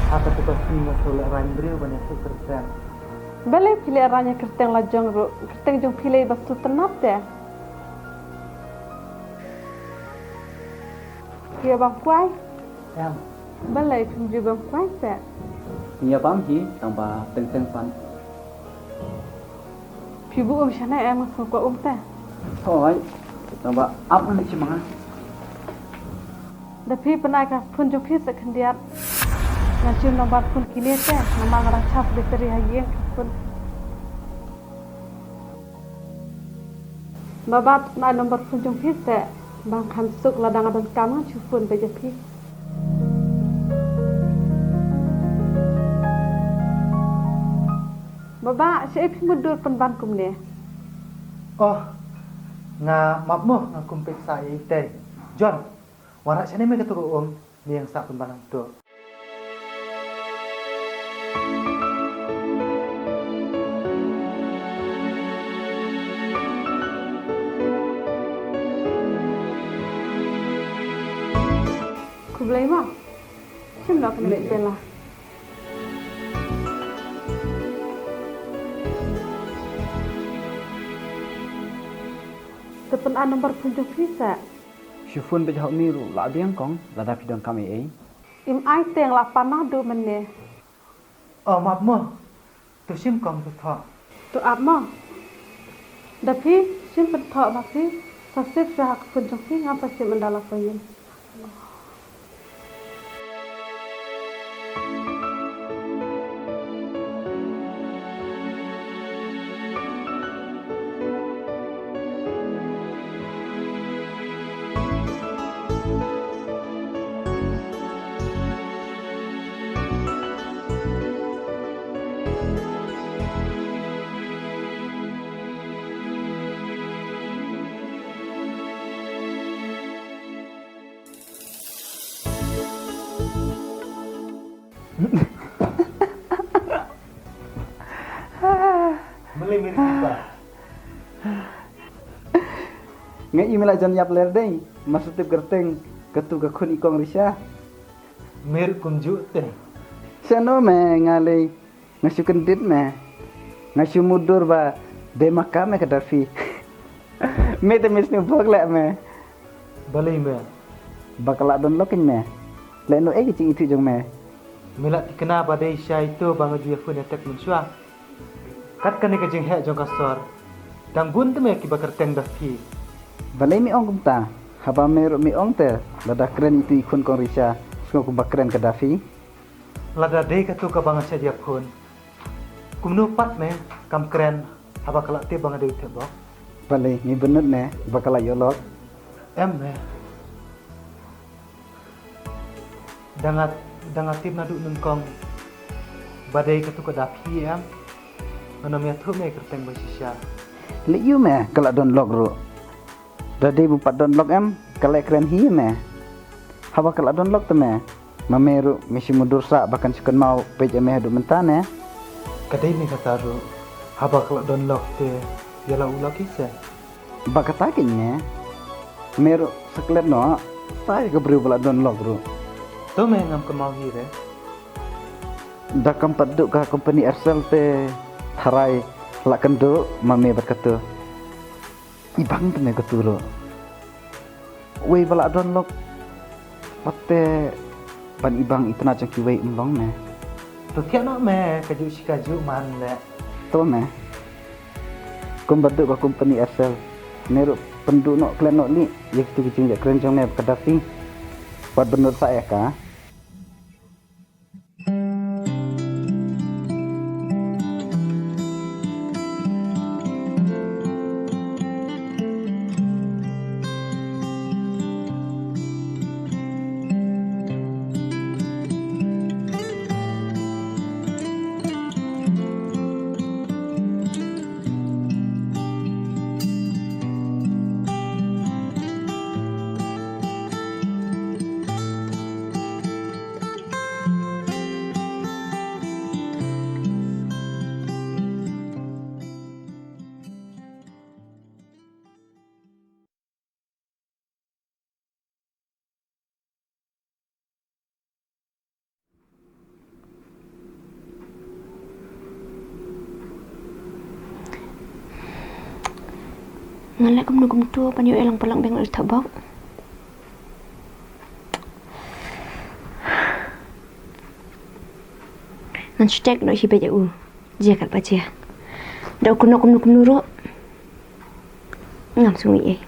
ha katu ka sngi nga shu lehraiñ briew ban ïathuh kyrteng. Balei phi lehraiñ ïa kyrteng la jong ruh, kyrteng jong phi lei ba sngewtynnat te. Phi ïa bam kwai? Em. Balei phim ju bam kwai seh? Ïa bam hi tang ba teng teng pan. Phi buh um shane em, nga sngewkwah um te. Hooid. Tang ba ap ngan leit sha ma nga. Da phi pynai ka phone jong phi seh khyndiat. Ngan shim number phone kine te, namar nga dang charge battery ha ïing ka phone. Bah Bah pynai number phone jong phi seh, ba ngan suk lada nga donkam ngan shu phone beit ïa phi. Bah Bah, shaei phi mutdur pynban kumne? Oh, nga map mo, nga kum peit sah ïa itei. John, wanrah shane me katu ka um, me ïeng sah pynban hangto. Khublei mo. Shim noh kane ka tela. Te pynai number phone jong phi seh. Shu phone beit ha une ruh la biang kong, lada phi donkam ei ei. Im ai te, nga la pan naduh mynne. Oh, map mo. To shim kong to thoh. To ap mo. Da phi shim pynthoh ma phi, sa save shuwa ha ka phone jong phi, ngan sa shim ynda la poi ïing. Meli meri ba. Nga i mela jan yap ler dei, masu tip kyrteng, katu ka khun i kong Risha. Mer kumjuh te. Shano me nga lei. Nga shu kyndit me. Nga shu mutdur ba dei ma ka me ka Darfi. Me te me sngewbok leh me. Balei me? Ba ka la don lok kein me. Leh no ei ka jingithuh jong me. Me la tikna ba dei shai to ba nga ju ïa phone ïa tek mynshuwa. Kat kane ka jingheh jong ka sor, dang bun te me kiba kyrteng da phi. Balei me ong kumta? Haba me ruh me ong te, lada kren itu i khun kong Risha, sngew kumba kren ka da phi. Lada dei katu kaba nga shah ïakhun, kumno pat me kam kren haba ka la tip ba nga dei u thep bok? Balei me bynnud me ba ka la ïoh lok? Em me. Da nga, da nga tip naduh nyngkong ba dei katu ka da phi em. Ngan ym ïathuh me kyrteng ba shisha. Leh ïa me ka la don lok ruh. Da dei ba pat don lok em, ka la kren hi me. Haba ka la don lok te me, ma me ruh me shu mudui sah ba kan shu kynmaw peit ïa me haduh mynta ne. Ka dei me kata ruh, haba ka la don lok te ïa la u lok hi se. Ba kata keiñ me, me ruh sa klet noh sa ïa ka briew ba la don lok ruh. To me ngam kynmaw hi re. Da kam pat duh ka company Aircel te tharai la kynduh ma me bad katu. I bang te me katu ruh. Wei ba la don lok pat te ban i bang i tnat jong kiwei um long me. To thiah noh me, kajuh shi kajuh man leh. To me. Kumba duh ka company Aircel, me ruh pynduh noh klet noh lih ïa kitu ki jingleh kren jong me bad ka da phi. Wat bynnud sah ïa ka. Ngan leh kumno kumto ban ïoh ïa lang palat bank u thep bok. Ngan shu check noh hi beit ïa u. Jia kat ba jia. Da u kynnoh kumno kumno ruh, ngam sngewsih ei.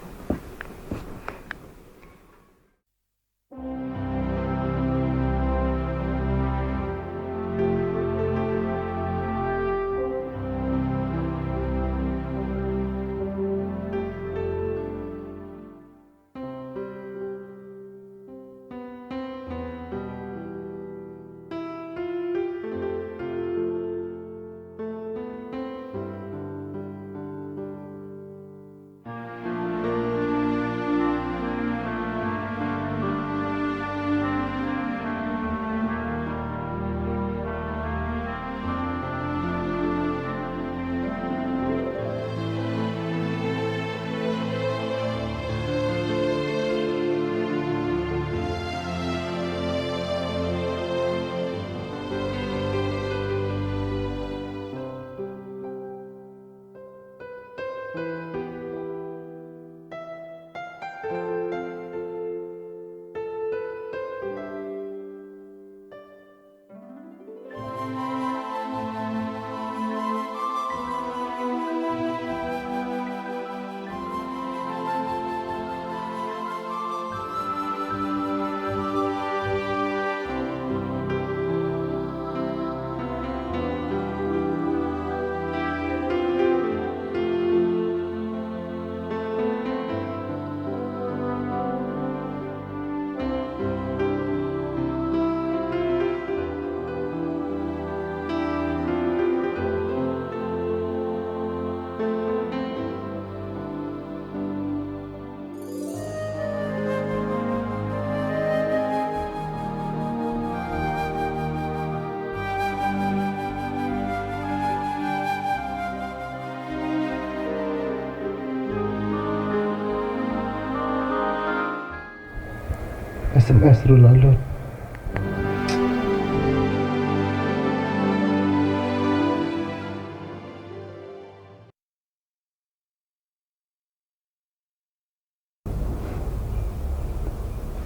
S M S ruh la lut.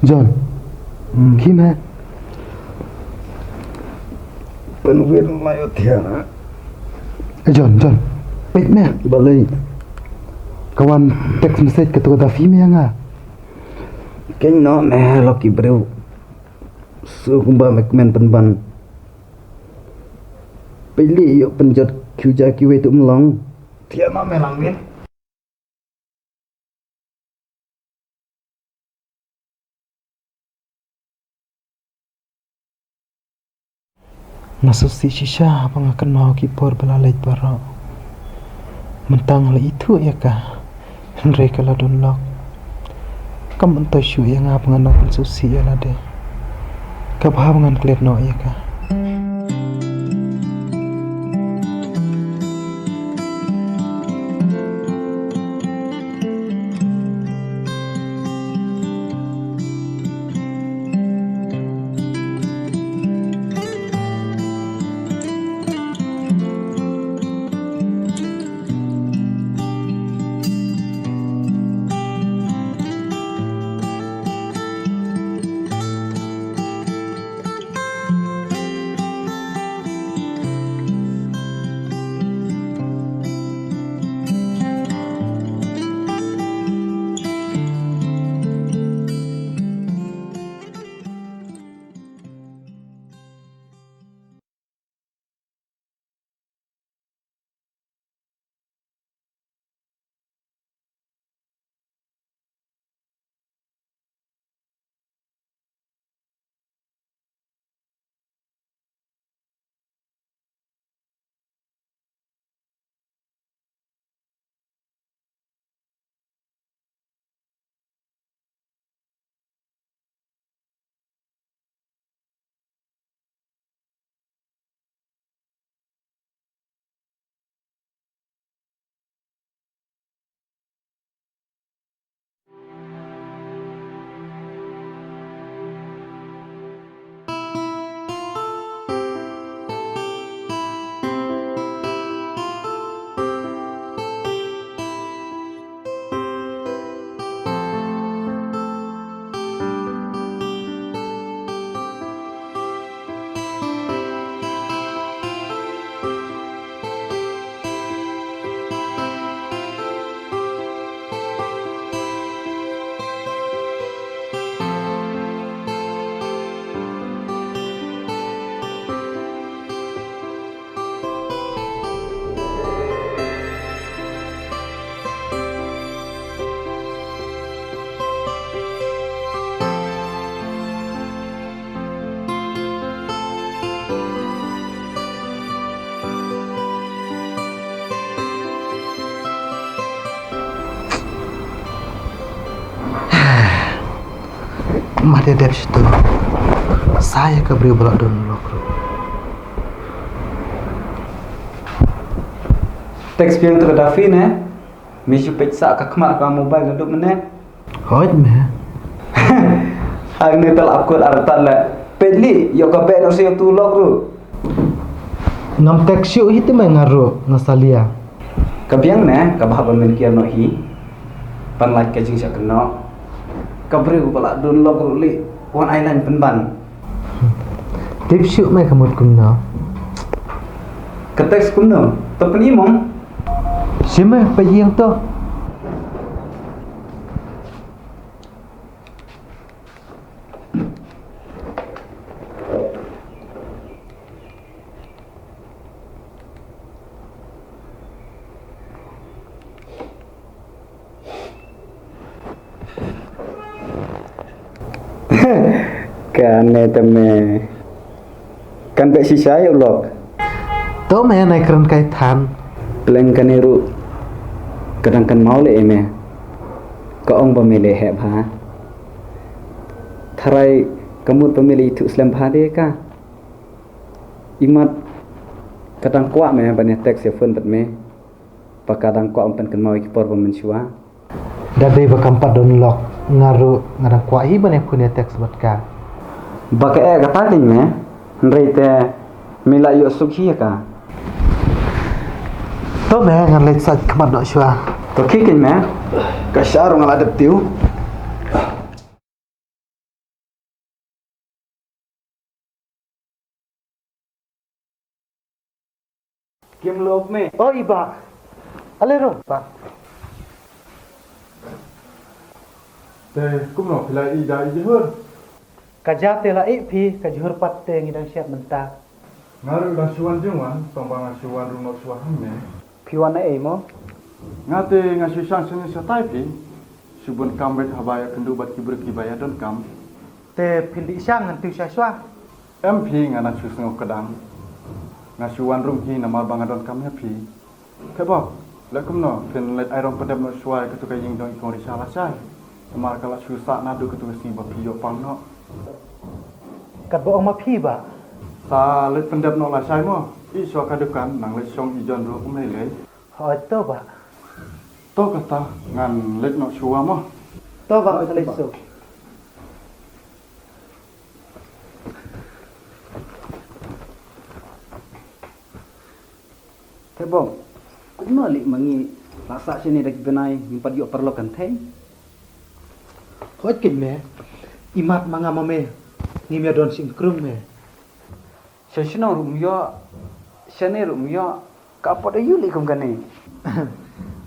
John. Hmm. Khie me. Pynwit la ïoh thiah. Eh, John, John. Peit me. Balei? Ka wan text message katu ka Dafi me ïa nga. Keiñ noh me, lok ki briew. Shu kumba me kmen pynban. Peit lei ïoh pynjot kiwei ja kiwei tu ym long. Thiah noh me lang me. Nga sngewsih shisha ba nga kynmaw ki por ba la leit baroh. Mynta nga la ithuh ïa ka, hynrei ka la don lok. Kam myntoi shuh ïa nga ba ngan nang pynsngewsih ïa lade. Ka bha ba ngan klet noh ïa ka. Ma dei dep shitu. Sa ïa ka briew ba la don lok ruh. Text biang tu ka Dafi ne. Me shu peit sa ka khmat ka mobile naduh mynne. Hooid me. Hangne tal akut artat le. Peit lei ïoh ka beh noh sha ïoh tu lok ruh. Ngam text shuh hi te me, nga ruh nga salia. Ka biang ne ka bha ba men kiar noh hi. Ban lait ka jingshah kynnoh. Ka briew ba la don lok ruh lei wan ai line pynban. Tip shuh me ka mut kumno. Ka text kumno? To pyni mong. Shi me, peit ïa to. Kane te me. Kan beh shisha ïa u lok. To me, nai kren kai than. Pleng kane ruh ka dang kynmaw leh ïa me. Ka ong ba me leh heh bha. Tharai ka mut ba me leh ithuh slem bha de ka. Imat ka dang kwah me ban ïa text ïa phone bad me. Ba ka dang kwah ban pynkynmaw ïa ki por ba mynshuwa. Da dei ba kam pat don lok, nga ruh nga dang kwah hi ban ïa phone ïa text bad ka. Ba ka eh kata keiñ me, hynrei te me la ïoh suk hi ïa ka. To me, ngan leit sait khmat noh shuwa. To khie keiñ me, ka sha ruh nga la dep tiew. Kim lop me. O i bah. Ale rong bah. Te kumno phi la ïeh da i jhur? Ka ja te la ïeh phi, ka jhur pat te ngi dang shet mynta. Nga ruh dang shu wan jingwan, tang ba nga shu wan rung noh shuwa hangne. Phi wan ei mo? Nga te nga shu shang shane shatai phi. Shu bun kam bad haba ïakynduh bad ki briew kiba ïa donkam. Te phin dih shang ngan tu sha shuwa. Em phi, nga nang shu sngew kdang. Nga shu wan rung hi namar ba nga donkam ïa phi. Te bok, leh kumno, phin leit ai rong pyndep noh shuwa ïa katu ka ïing jong i kong Risha lashai. Namar ka la shu sah naduh katu ka sngi ba phi ïoh pang noh. Katba ong ma phi bah. Sa leit pyndep noh lashai mo. Ïeh shuwa ka dukan, nang leit shong i John ruh kum lei lei. Hooid to bah. To kata, ngan leit noh shuwa mo. To bah, hooid, khublei shibun. Te bok, kumno leh ma ngi la sah shane da ki bnai ngim pat ïoh paralok kan thei. Hooid keiñ me, imat ma nga ma me ngim ïa don shynkrung me. Sha shnong ruh ym ïoh, shane ruh ym ïoh, ka pot aïu leh kum kane.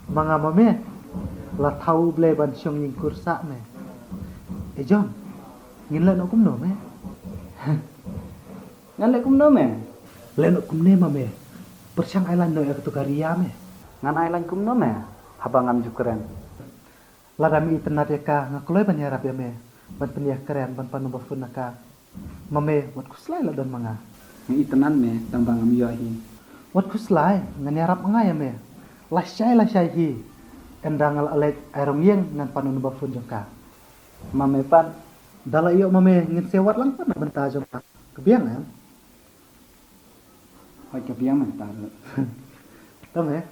Ma nga ma me, la thaw U Blei ban shong ïing kur sah me. E John, ngin leh noh kumno me? Ngan leh kumno me? Leh noh kumne ma me. Pyrshang ai laiñ noh ïa katu ka Ria me. Ngan ai laiñ kumno me? Haba ngam ju kren. Lada me itynnad ïa ka nga kloi ban ïarap ïa me. Ban pynïakren ban pan number phone na ka. Ma me wat khuslai la don ma nga. Nga itynnad me tang ba ngam ïoh hi. Wat khuslai ngan ïarap ma nga ïa me. Lashai lashai hi. Ynda nga la leit ai rong ïing ngan pan number phone jong ka. Ma me pat. Da la ïoh ma me ngin sa wad lang pat na bynta jong ka. Ka biang em? Hooid ka biang mynta ruh. Tang eh.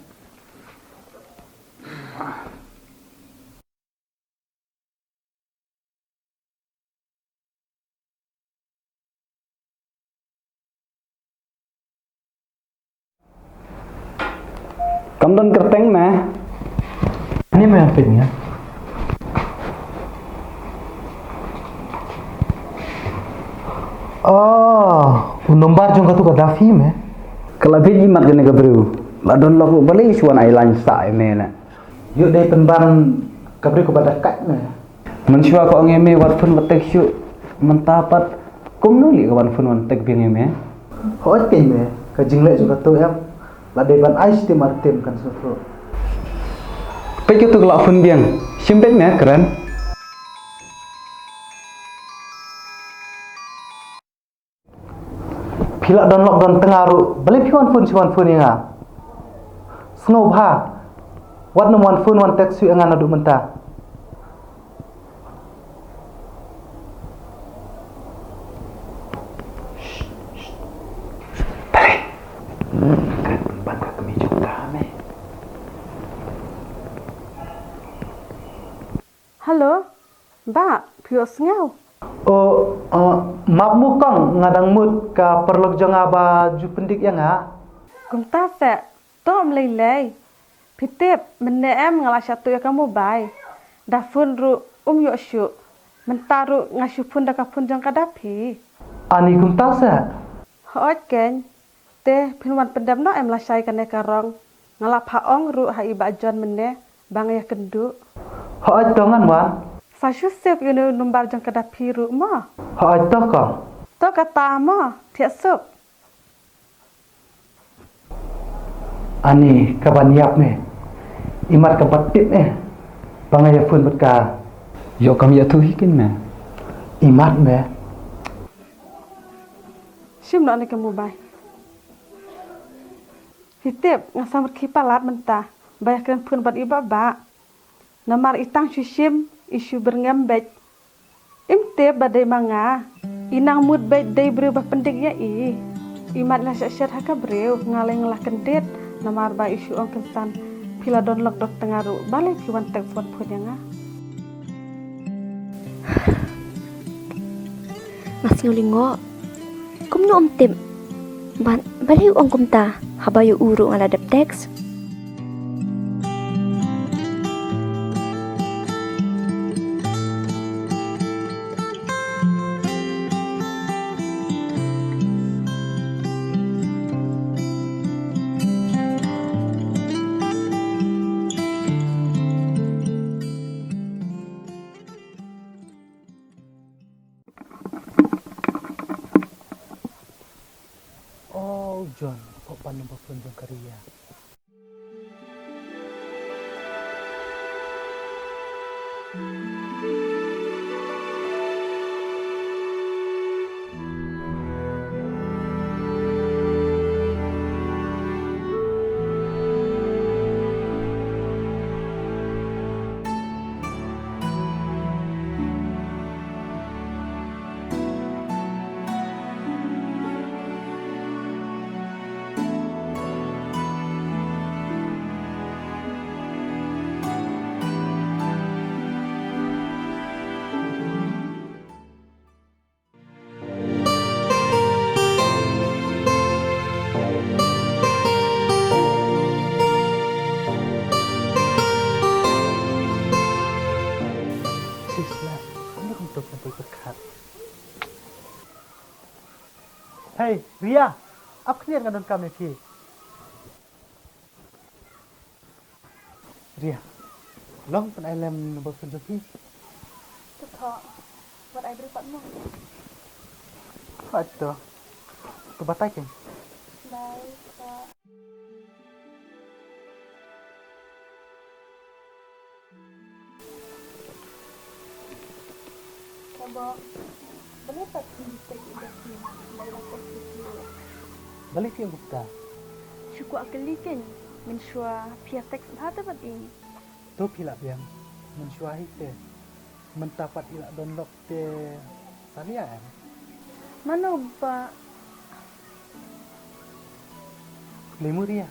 Kam don kyrteng me. Ani me pyn ya. Oh, u nombar jong katu ka Dafi me. Ka la bit imat kane ka briew. La don lok balei shuwa ai laiñ sah ïa me ne. Ïoh dei pynban ka briew kaba da kat me. Mynshuwa ka ong ïa me wat phone wat text shuh. Mynta pat kumno leh ka wan phone wan text biang ïa me. Hooid keiñ me, ka jingleh jong katu em. La dei ban ai shiteng mar tem kan sngewthuh. Peit katu ka la phone biang. Shim beit me kren. Phi la don lok don tnga ruh, balei phi wan phone shi wan phone ïa nga. Sngewbha. Wat nym wan phone wan text shuh ïa nga naduh mynta. Balei? Kren pynban ka kmie jong ka me. Hello, bah, phi ïohsngew? O, o, map mo kong, nga dang mut ka paralok jong nga ba ju pyndik ïa nga. Kumta seh, to ym lei lei. Phi tip, mynne em nga la shah tuh ïa ka mobile. Da phone ruh um ïoh shuh. Mynta ruh nga shu phone da ka phone jong ka Dafi. Ani kumta seh? Hooid keiñ. Te phin wan pyndep noh em lashai kane ka rong. Nga la phah ong ruh ha i Bah John mynne ba nga ïakynduh. Hooid to ngan wan. Sa shu save ïa u number jong ka Dafi ruh mo. Hooid to kong. To kata mo, thiah suk. Ani kaban ïap me. Imat kaban tip me ba nga ïa phone bad ka. Ïoh kam ïathuh hi keiñ me. Imat me. Shim noh ne ka mobile. Phi tip, nga samrkhie palat mynta ba ïakren phone bad i Bah Bah. Namar i tang shu shim, i shu byrngem beit. Im tip ba dei ma nga. I nang mut beit dei briew ba pyndik ïa i. Imat la shah shet ha ka briew, nga lei nga la kyndit. Namar ba i shu ong kynsan, phi la don lok don tnga ruh, balei phi wan text wan phone ïa nga. Nga sngew lyngngoh. Kumno um tip? Bad balei u ong kumta haba ïa u ruh nga la dep text? number phone jong ka Ria. Sis la, ano kong tok na pui pyrkhat. Hey, Ria, ap khniat nga donkam ïa phi. Ria, long pyn-ai lem number phone jong phi. To thoh, wat ai briew pat mo. Hooid to. To batai kein. Bye, to. Ka bok, balei pat phi text ïa ka phi, balei phi ong kumta? Shu kwah kylli kein, mynshuwa phi ïa text bha te bad i. To phi lah biang, mynshuwa hi te. Mynta pat i lah don lok te sa ïa em. Mano ba Lemuria.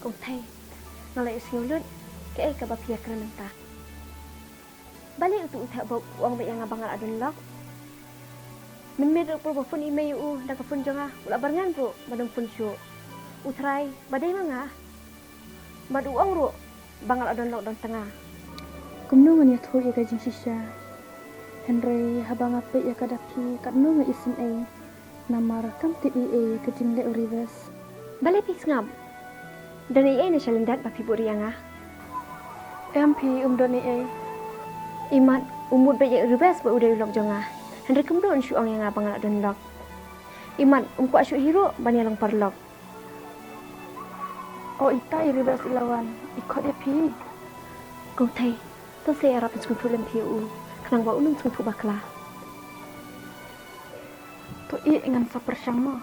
Kong Thei, nga la ïohsngew lut kaei kaba phi ïa kren mynta. Balei utu u Thadbok u ong beit ïa nga ba nga la don lok? Mynmiet ruh pyrba phone i mei ïa u da ka phone jong nga, u la barngan ruh ba dang phone shuh. U trai ba dei ma nga. Bad u ong ruh ba nga la don lok don tnga. Kumno ngan ïathuh ïa ka jingshisha? Hynrei haba nga peit ïa ka da phi katno nga isynei. Namar kam tip ei ei ka jingleh u Reibes. Balei phi sngap? Don ei ei na shalyndet ba phi bud ïa nga? Em phi, um don ei ei. Imat u mut beit ïa u Reibes ba u dei u lok jong nga. Hynrei kumno un shu ong ïa nga ba nga la don lok? Imat um kwah shuh hi ruh ban ïa long paralok. O ita i Reibes i la wan, i khot ïa phi. Kong Thei, to sa ïarap pynsngewthuh lem phi ïa u, khnang ba un ym sngewthuh bakla. To ïeh ngan sa pyrshang mo.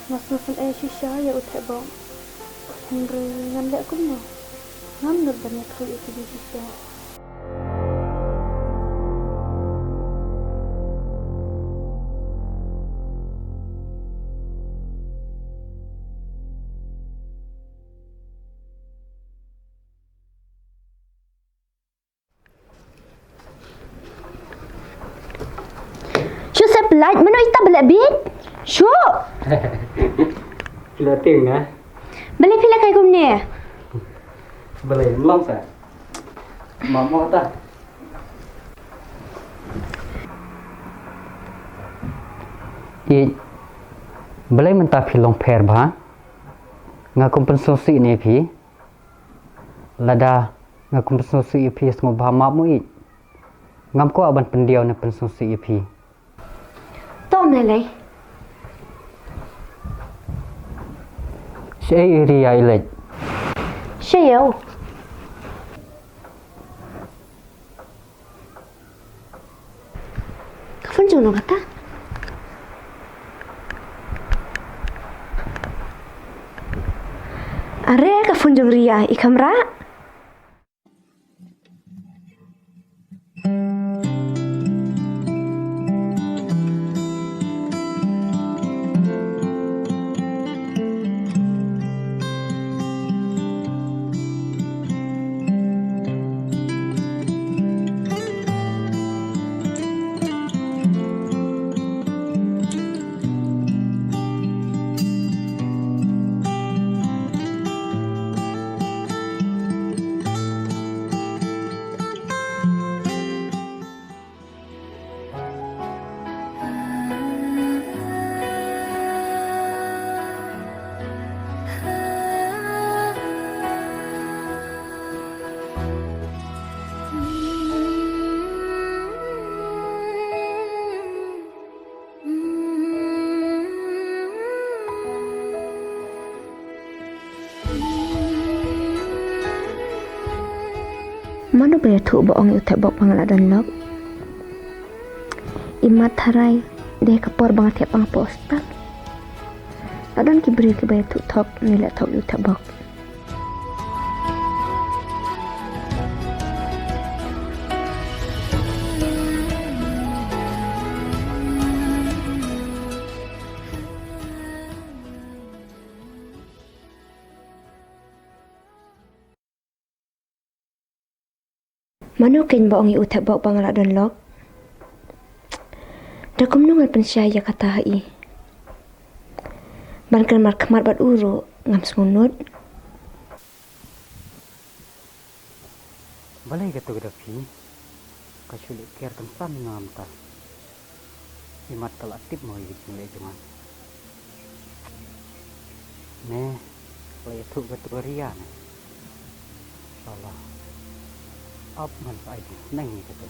Nga sngewsynei shisha ïa u Thadbok. Hynrei ngan leh kumno? Ngam nud ban ïathuh ïa ki shisha. Pynlait, mano ita ba leh bieit? Shuh. Phi la tieng na? Balei phi la kai kumne? Balei, ym long sa? Map mo ta. Ïeit, balei mynta phi long pher bha? Nga khlem pynsngewsih ne phi? Lada nga khlem pynsngewsih ïa phi, sngewbha map mo ïeit. Ngam kwah ban pyndiaw ne pynsngewsih ïa phi. To me lei. Shaei i Ria i leit? Shaei ïa u? Ka phone jong no kata? Are ka phone jong Ria i kamra. Mano ba ïathuh ba ong ïa u Thepbok ba nga la don lok? I mat tharai dei ka por ba nga thiah pang hapoh hospital. La don ki briew kiba ïathuh thok ne leh thok ïa u Thepbok. Mano kein ba ong ïa u Thepbok ba nga la don lok? Da kumno ngan pynshai ïa kata ha i? Ban kren markhmat bad u ruh ngam sngewnud. Balei kato ka da phi? Ka shu leh ker kynsan ïa nga mynta. Imat ka la tip mo ïa ka jingleh jong nga. Ne, la ïathuh kato ka Ria ne. Shala. Ap ngan sa ai jingsneng ïa kato.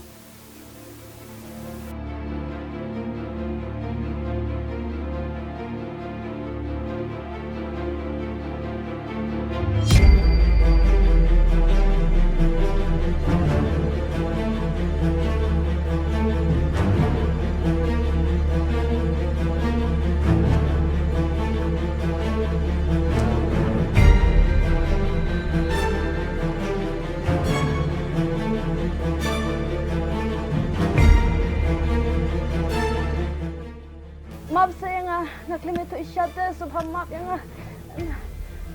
Map sa ïa nga, nga khlem ïathuh shisha te, sngewbha map ïa nga.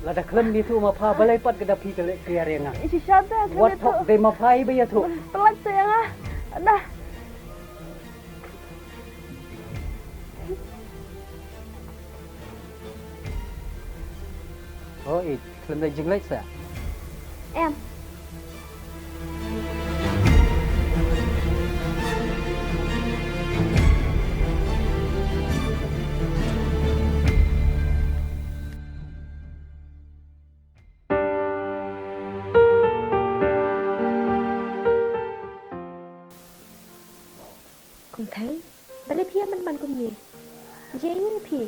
Lada khlem ïathuh ma pha, balei pat ka da phi ka leh ker ïa nga? Shisha te, khlem ïathuh. Wat thok dei ma pha i ba ïathuh. Pynlait sa ïa nga. Dah. Oh, i khlem da jingleh sa. Em. Kong Thei, balei phi ïa man man kumne? Jia ïa phi.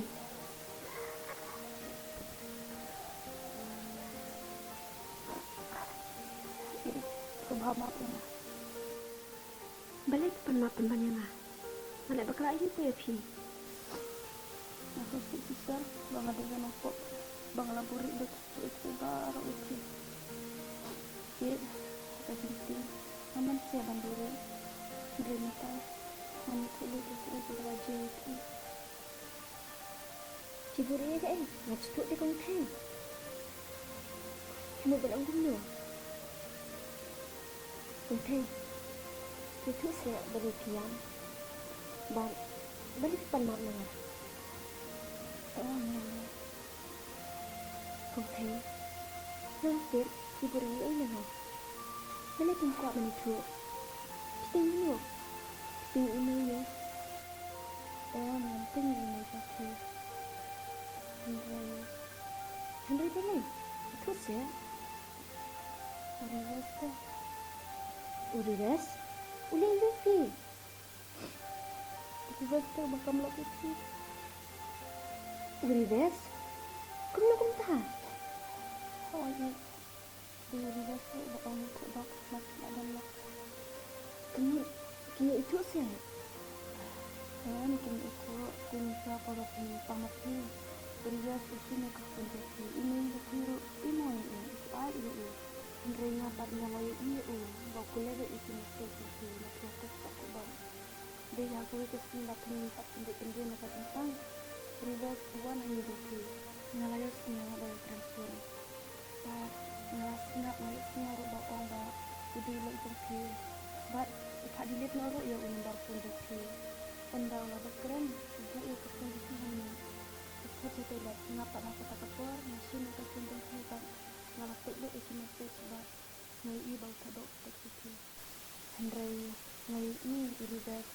Sngewbha map ïa nga. Balei phi pan map pynban ïa nga? Nga leh bakla aïu te ïa phi? Nga sngewsih shisha ba nga dei ka nongpop ba nga la buhrieh lut. Ïeit baroh ïeit. Ïeit, ka jingtieng. Ngam ban sngewbha ban buhrieh. Hynrei mynta ngam ithuh lut ïa kaei kaba la jia ïa phi. Phi buhrieh ïa kaei? Ngam sngewthuh te Kong Thei. Phi mut ban ong kumno? Kong Thei, phi ithuh seh balei phi ïam? Bad Balei phi pan map na nga? Oh, nga. Kong Thei, nga la tip phi buri ei na nga. Balei phim kwah ban ithuh? Phi tieng ïa u? Phi tieng email ïa u? Em, ngam tieng email jong phi. Hynrei, hynrei balei? Ithuh seh. U Rives te. U Rives? U lei lei phi? U Rives te uba kam lok ïa phi. U Rives? Kumno kumta? Hooid, u Rives te uba ong ïa phi bak bak bak bak. Kane ki ïa ithuh seh? Em, ki ïa ithuh, ki ïa ithuh ba phi pang ma phi. U Rives u shim ïa ka phone jong phi, email jong phi ruh, i mo ïa u, i ai ïa u. Hynrei nga pat nga la ïohi ïa u ba u klet ïa ki message jong phi, na phi text bak u bak. Dei ha kawei ka sngi ba phin pat pynrit pynrit na ka jingpang, Rives u wan ha ïing jong phi. Nga la ïohsngew ba ïa kren phone. Bad nga la sngap, nga la sngap ruh ba ong ba u dei u lok jong phi. Bad u phah delete noh ruh ïa u number phone jong phi. Ynda u la dep kren, u buh ïa ka phone jong phi hangne. U put ha toilet, nga pat ha kata ka por nga shim ïa ka phone jong phi bad nga la peit lut ïa ki message bad nga ïohi ba u Thadok u text ïa phi. Hynrei nga ïohi u Rives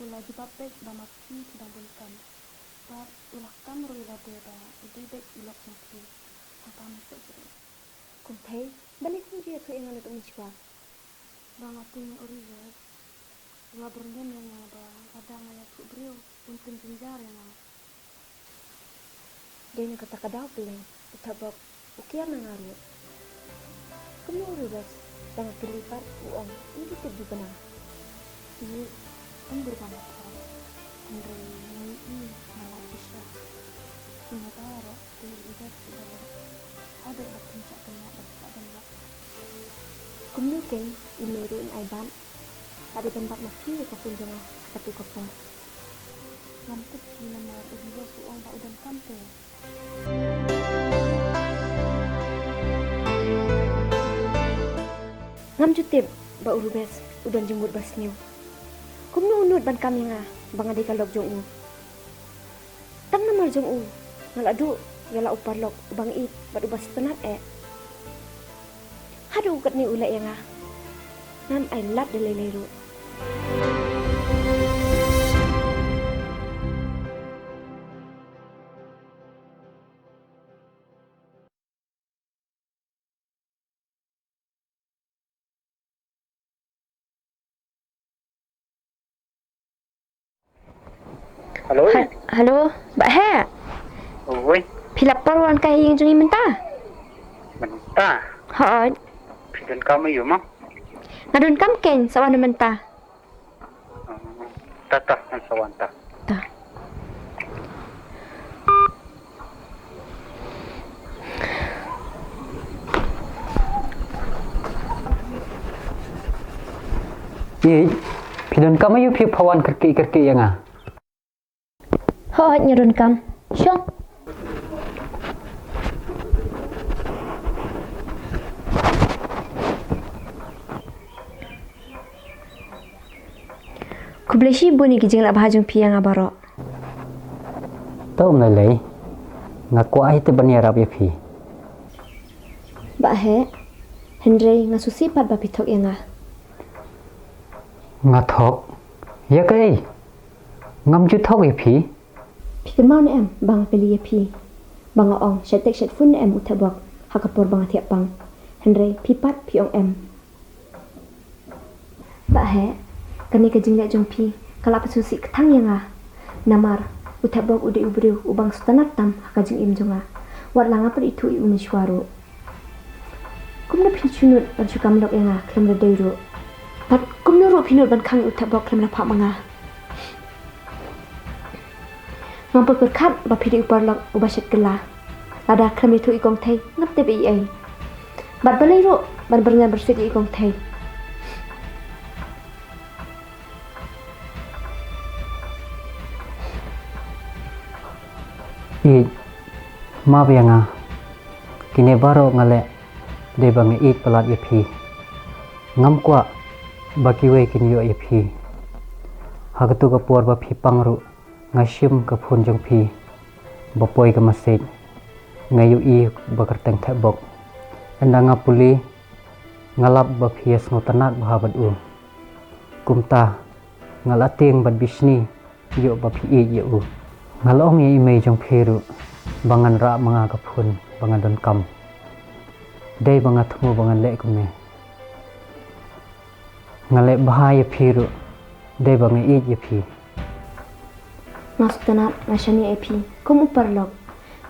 u la jubab beit ba ma phi phi dang donkam. Bad u la kam ruh ïa lade ba u dei beit u lok jong phi. Hangta mynta jong u. Kong Thei, balei phim ju ïathuh ïa nga naduh mynshuwa? Ba nga tieng ïa u Rives. U la byrngem ïa nga ba lada nga ïathuh briew un pynjynjar ïa nga. Dei na kata ka daw pyrshah u Thadok u kiar na nga ruh. Kumno u Rives, ba nga kylli pat u ong ym ju tip ju bna. Ïa, ym bun ba nga thok. Hynrei nga ïohi nga lait pisa. Ki naba ruh te u Rives u ba leh. Haduh ba pynjah kynnoh ban sah ban lap. Kumno kein i mei ruh in ai bad. Ka dei ban bat ma phi ïa ka phone jong nga ha katu ka por. Ngam tip phi namar u Rives u ong ba u donkam te. Ngam ju tip ba u Rives u don jingmut ba sniew. Kumno u nud ban kam ïa nga ba nga dei ka lok jong u. Tang namar jong u nga la duh ïa la u paralok uba nga ïeit bad uba sngewtynnat eh. Haduh katne u leh ïa nga. Ngam ai lad da lei lei ruh. Hello. Ha-, hello, Bah Heh. Oi. Phi la por wan kai ïing jong ngi mynta? Mynta? Hooid. Phi donkam aiu mo? Nga donkam kein, sa wan mynta. Ta ta, ngan sa wan ta. Ta. Ïeit, phi donkam aiu phi phah wan kyrkieh kyrkieh ïa nga? Hooid, nga donkam. Shong. Khublei shibun ïa ki jinglah bha jong phi ïa nga baroh. To ym lei lei. Nga kwah hi te ban ïarap ïa phi. Bah Heh, hynrei nga sngewsih pat ba phi thok ïa nga. Nga thok? Ïa kaei? Ngam ju thok ïa phi. Phi kynmaw ne em ba nga kylli ïa phi, ba nga ong shet tek shet phone ne em u Thadok ha ka por ba nga thiah pang. Hynrei phi pat phi ong em. Bah Heh, kane ka jingleh jong phi ka la pynsngewsih kthang ïa nga. Namar u Thadok u dei u briew uba nga sngewtynnat tam ha ka jingim jong nga. Wat la nga pat ithuh ïa u mynshuwa ruh. Kumno phin shu nud ban shu kam lok ïa nga khlem da dei ruh? Bad kumno ruh phin nud ban khang ïa u Thadok khlem da phah ma nga? Ngam pat pyrkhat ba phi dei u paralok uba shet kylla. Lada khlem ïathuh ïa i Kong Thei ngam tip ei ei. Bad balei ruh ban byrngem byrsit ïa i Kong Thei? Ïeit, map ïa nga. Kine baroh nga leh dei ba nga ïeit palat ïa phi. Ngam kwah ba kiwei kin ïoh ïa phi. Ha katu ka por ba phi pang ruh Nga shim ka phone jong phi ba poi ka message. Nga ïohi ba kyrteng Thepbok. Ynda nga pule, nga lap ba phi ïa sngewtynnat bha bad u. Kumta nga la tieng bad bishni ïoh ba phi ïeit ïa u. Nga la ong ïa i mei jong phi ruh ba ngan rah ma nga ka phone ba nga donkam. Dei ba nga thmu ba ngan leh kumne. Nga leh bha ïa phi ruh dei ba nga ïeit ïa phi. Nga sngewtynnat, nga shaniah ïa phi kum u paralok.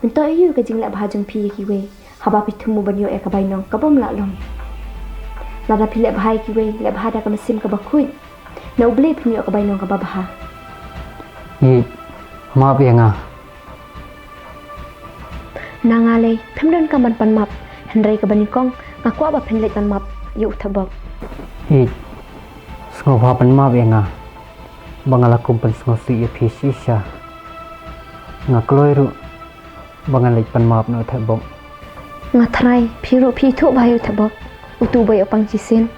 Mynta ïa u ka jingleh bha jong phi ïa kiwei, haba phi thmu ban ïoh ïa ka bainong ka bym lah long. Lada phi leh bha ïa kiwei, leh bha da ka mynsiem kaba khuid. Na U Blei phin ïoh ka bainong kaba bha. Ïeit, map ïa nga. Na nga lei phim donkam ban pan map, hynrei kaba nyngkong nga kwah ba phin leit pan map ïa u Thepbok. Ïeit, sngewbha pan map ïa nga ba nga la kum pynsngewsih ïa phi shisha. Nga kloi ruh ba ngan leit pan map na u Thepbok. Nga tharai phi ruh phi ithuh bha ïa u Thepbok, utu uba ïoh pang shisien.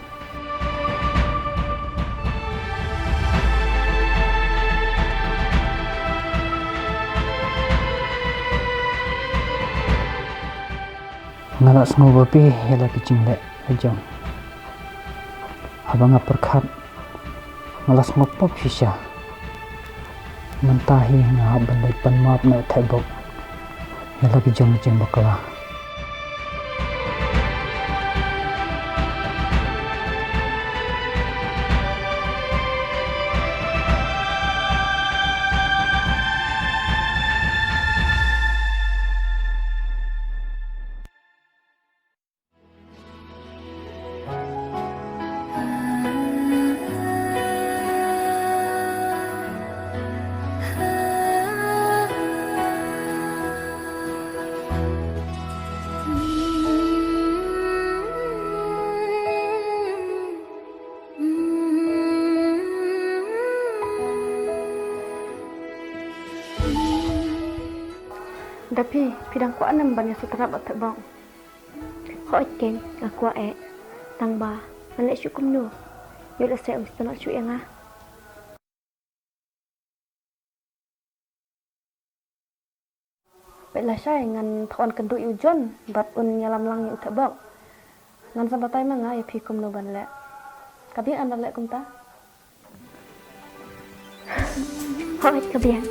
Nga la sngew babe ïa la ki jingleh la jong. Haba nga pyrkhat nga la sngew pop shisha. Mynta hi nga hap ban leit pan map na u Thepbok ïa la ki jong ki jingbakla. Da phi, phi dang kwah ne em ban ïa sngewtynnat bad Thepbok? Hooid keiñ, nga kwah eh. Tang ba ngan leh shuh kumno? Ïoh lehse um sngewtynnat shuh ïa nga. Peit lashai, ngan thok wan kynduh ïa u John bad un ïalam lang ïa u Thepbok. Ngan sa batai ma nga ïa phi kumno ban leh. Ka biang ynda leh kumta? Hooid, ka biang.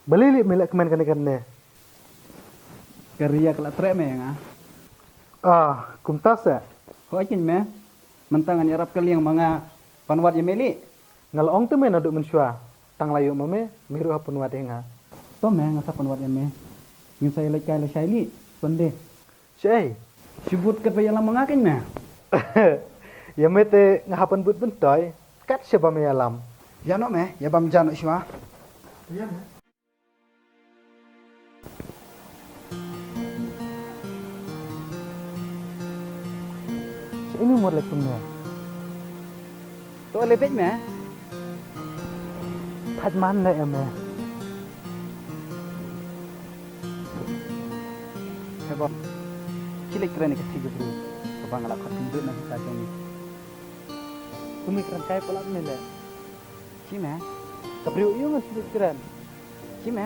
Balei lei me leh kmen kane kane? Ka Ria ka la treh me ïa nga. Ah, kumta se? Hooid keiñ me. Mynta ngan ïarap ka liang ma nga pan wad ïa me lei. Nga la ong te me naduh mynshuwa. Tang la ïoh ma me, me ruh ha pan wad ïa nga. To me, nga sa pan wad ïa me. Ngin sa ïaleit kai lashai lei, Sunday. Shaei? Shu bud katba ïalam ma nga keiñ me. Ïa me te nga hap ban bud myntoi kat shaba me ïalam. Ïa noh me, ïa bam ja noh shuwa. Ïa me. Shaei me mut leit kumne? To leit beit me. Thait man leh ïa me. Hei bom. Shi leit kren ïa ka thik jong u briew kaba nga la khot khyndiat na ka jong ngi. To me kren kai palat me leh. Shi me. Ka briew ïa nga shi leit kren. Shi me.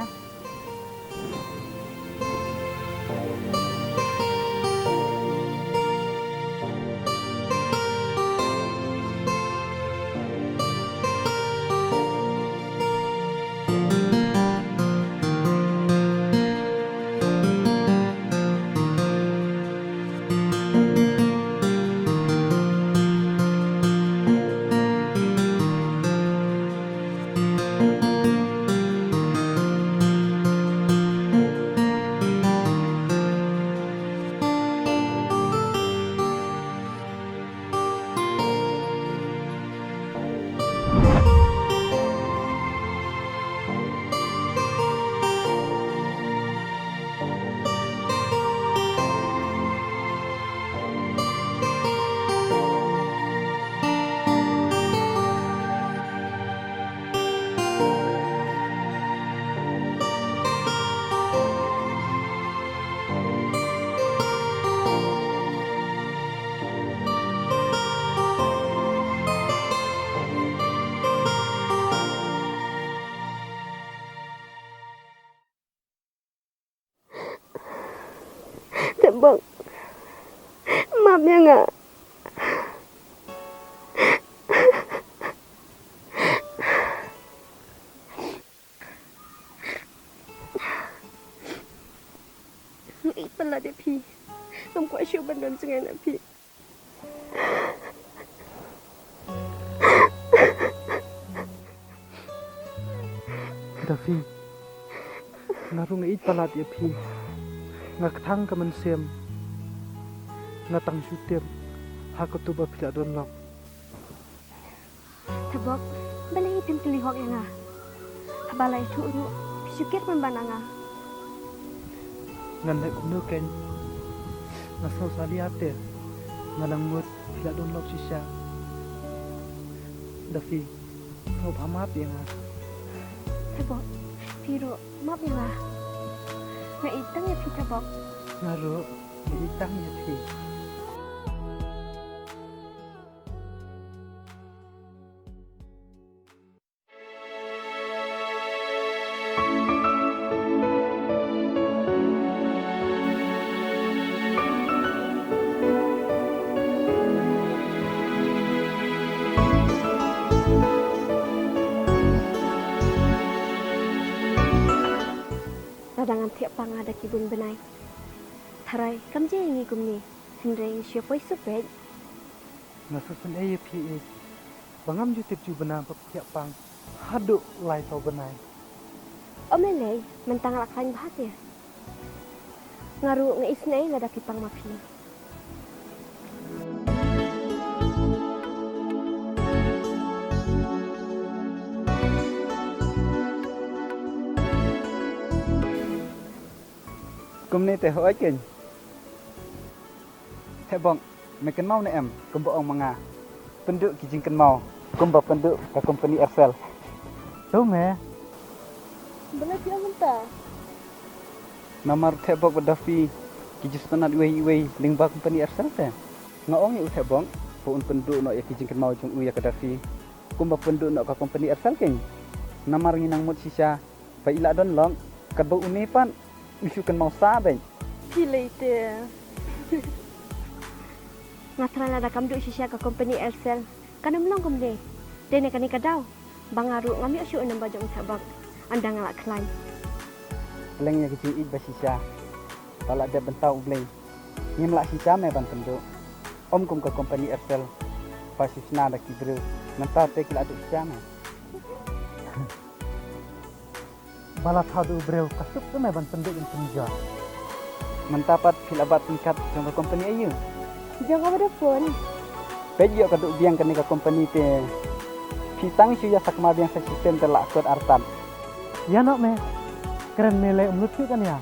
Bok. Map ïa nga. Nga ïeit palat ïa phi. Ngam kwah shuh ban don jngai na phi. Dafi, nga ruh nga ïeit palat ïa phi. Nga kthang ka mynsiem. Nga tang shu tip ha katu ba phi la don lok. Thabok, balei phim kylli hok ïa nga? Haba la ïathuh ruh, phi shu kit man ban ïa nga. Ngan leh kumno kein? Nga sngew salia te. Nga nang mut phi la don lok shisha. Dafi, sngewbha map ïa nga. Thabok, phi ruh map ïa nga. Nga ïeit tang ïa phi Thabok. Nga ruh, nga ïeit tang ïa phi. Lada ngam thiah pang da ki bun bnai, tharai kam jia ïa ngi kumne. Hynrei ngi shu poi suk beit. Nga sngewsynei ïa phi, eh, ba ngam ju tip ju bnai ba phi thiah pang haduh lai saw bnai. Ym lei lei, mynta nga la khlaiñ bha te. Nga ruh nga isynei lada phi pang ma phi. Kumne te hooid kein. Heh Bok, me kynmaw ne em, kumba ong ma nga, pynduh ki jingkynmaw kumba pynduh ka kompani Aircel. To me. Balei phi ong mynta? Namar u Theh Bok bad Dafi ki ju sngewtynnat iwei iwei lyngba kompani Aircel te. Nga ong ïa u Theh Bok ba un pynduh noh ïa ki jingkynmaw jong u ïa ka Dafi kumba pynduh noh ka kompani Aircel kein. Namar ngi nang mut shisha ba i la don lok, katba une pat u shu kynmaw sa beit. Phi lei te. Nga tharai lada kam duh shisha ka kompani Aircel, kan ym long kumne. Dei na kane ka daw ba nga ruh ngam ïoh shuh u number jong u Theh Bok, ynda nga la khlaiñ. Leng ïa ka jingïeit ba shisha ba la dep bynta U Blei. Ngim lah shisha me ban pynduh. Ym kum ka kompani Aircel ba shu shna da ki briew, mynta te ki la duh shisha me. Ba la thaw da u briew ka suk te me ban pynduh ban pynjot. Mynta pat phi la bat pynkat jong ka kompani aïu? Jong ka Vodafone. Peit ïoh ka duh biang kane ka kompani te. Phi tang shu ïa sakma biang sa system te la kot artat. Ïa noh me. Kren me lei um lut shuh kan ïa.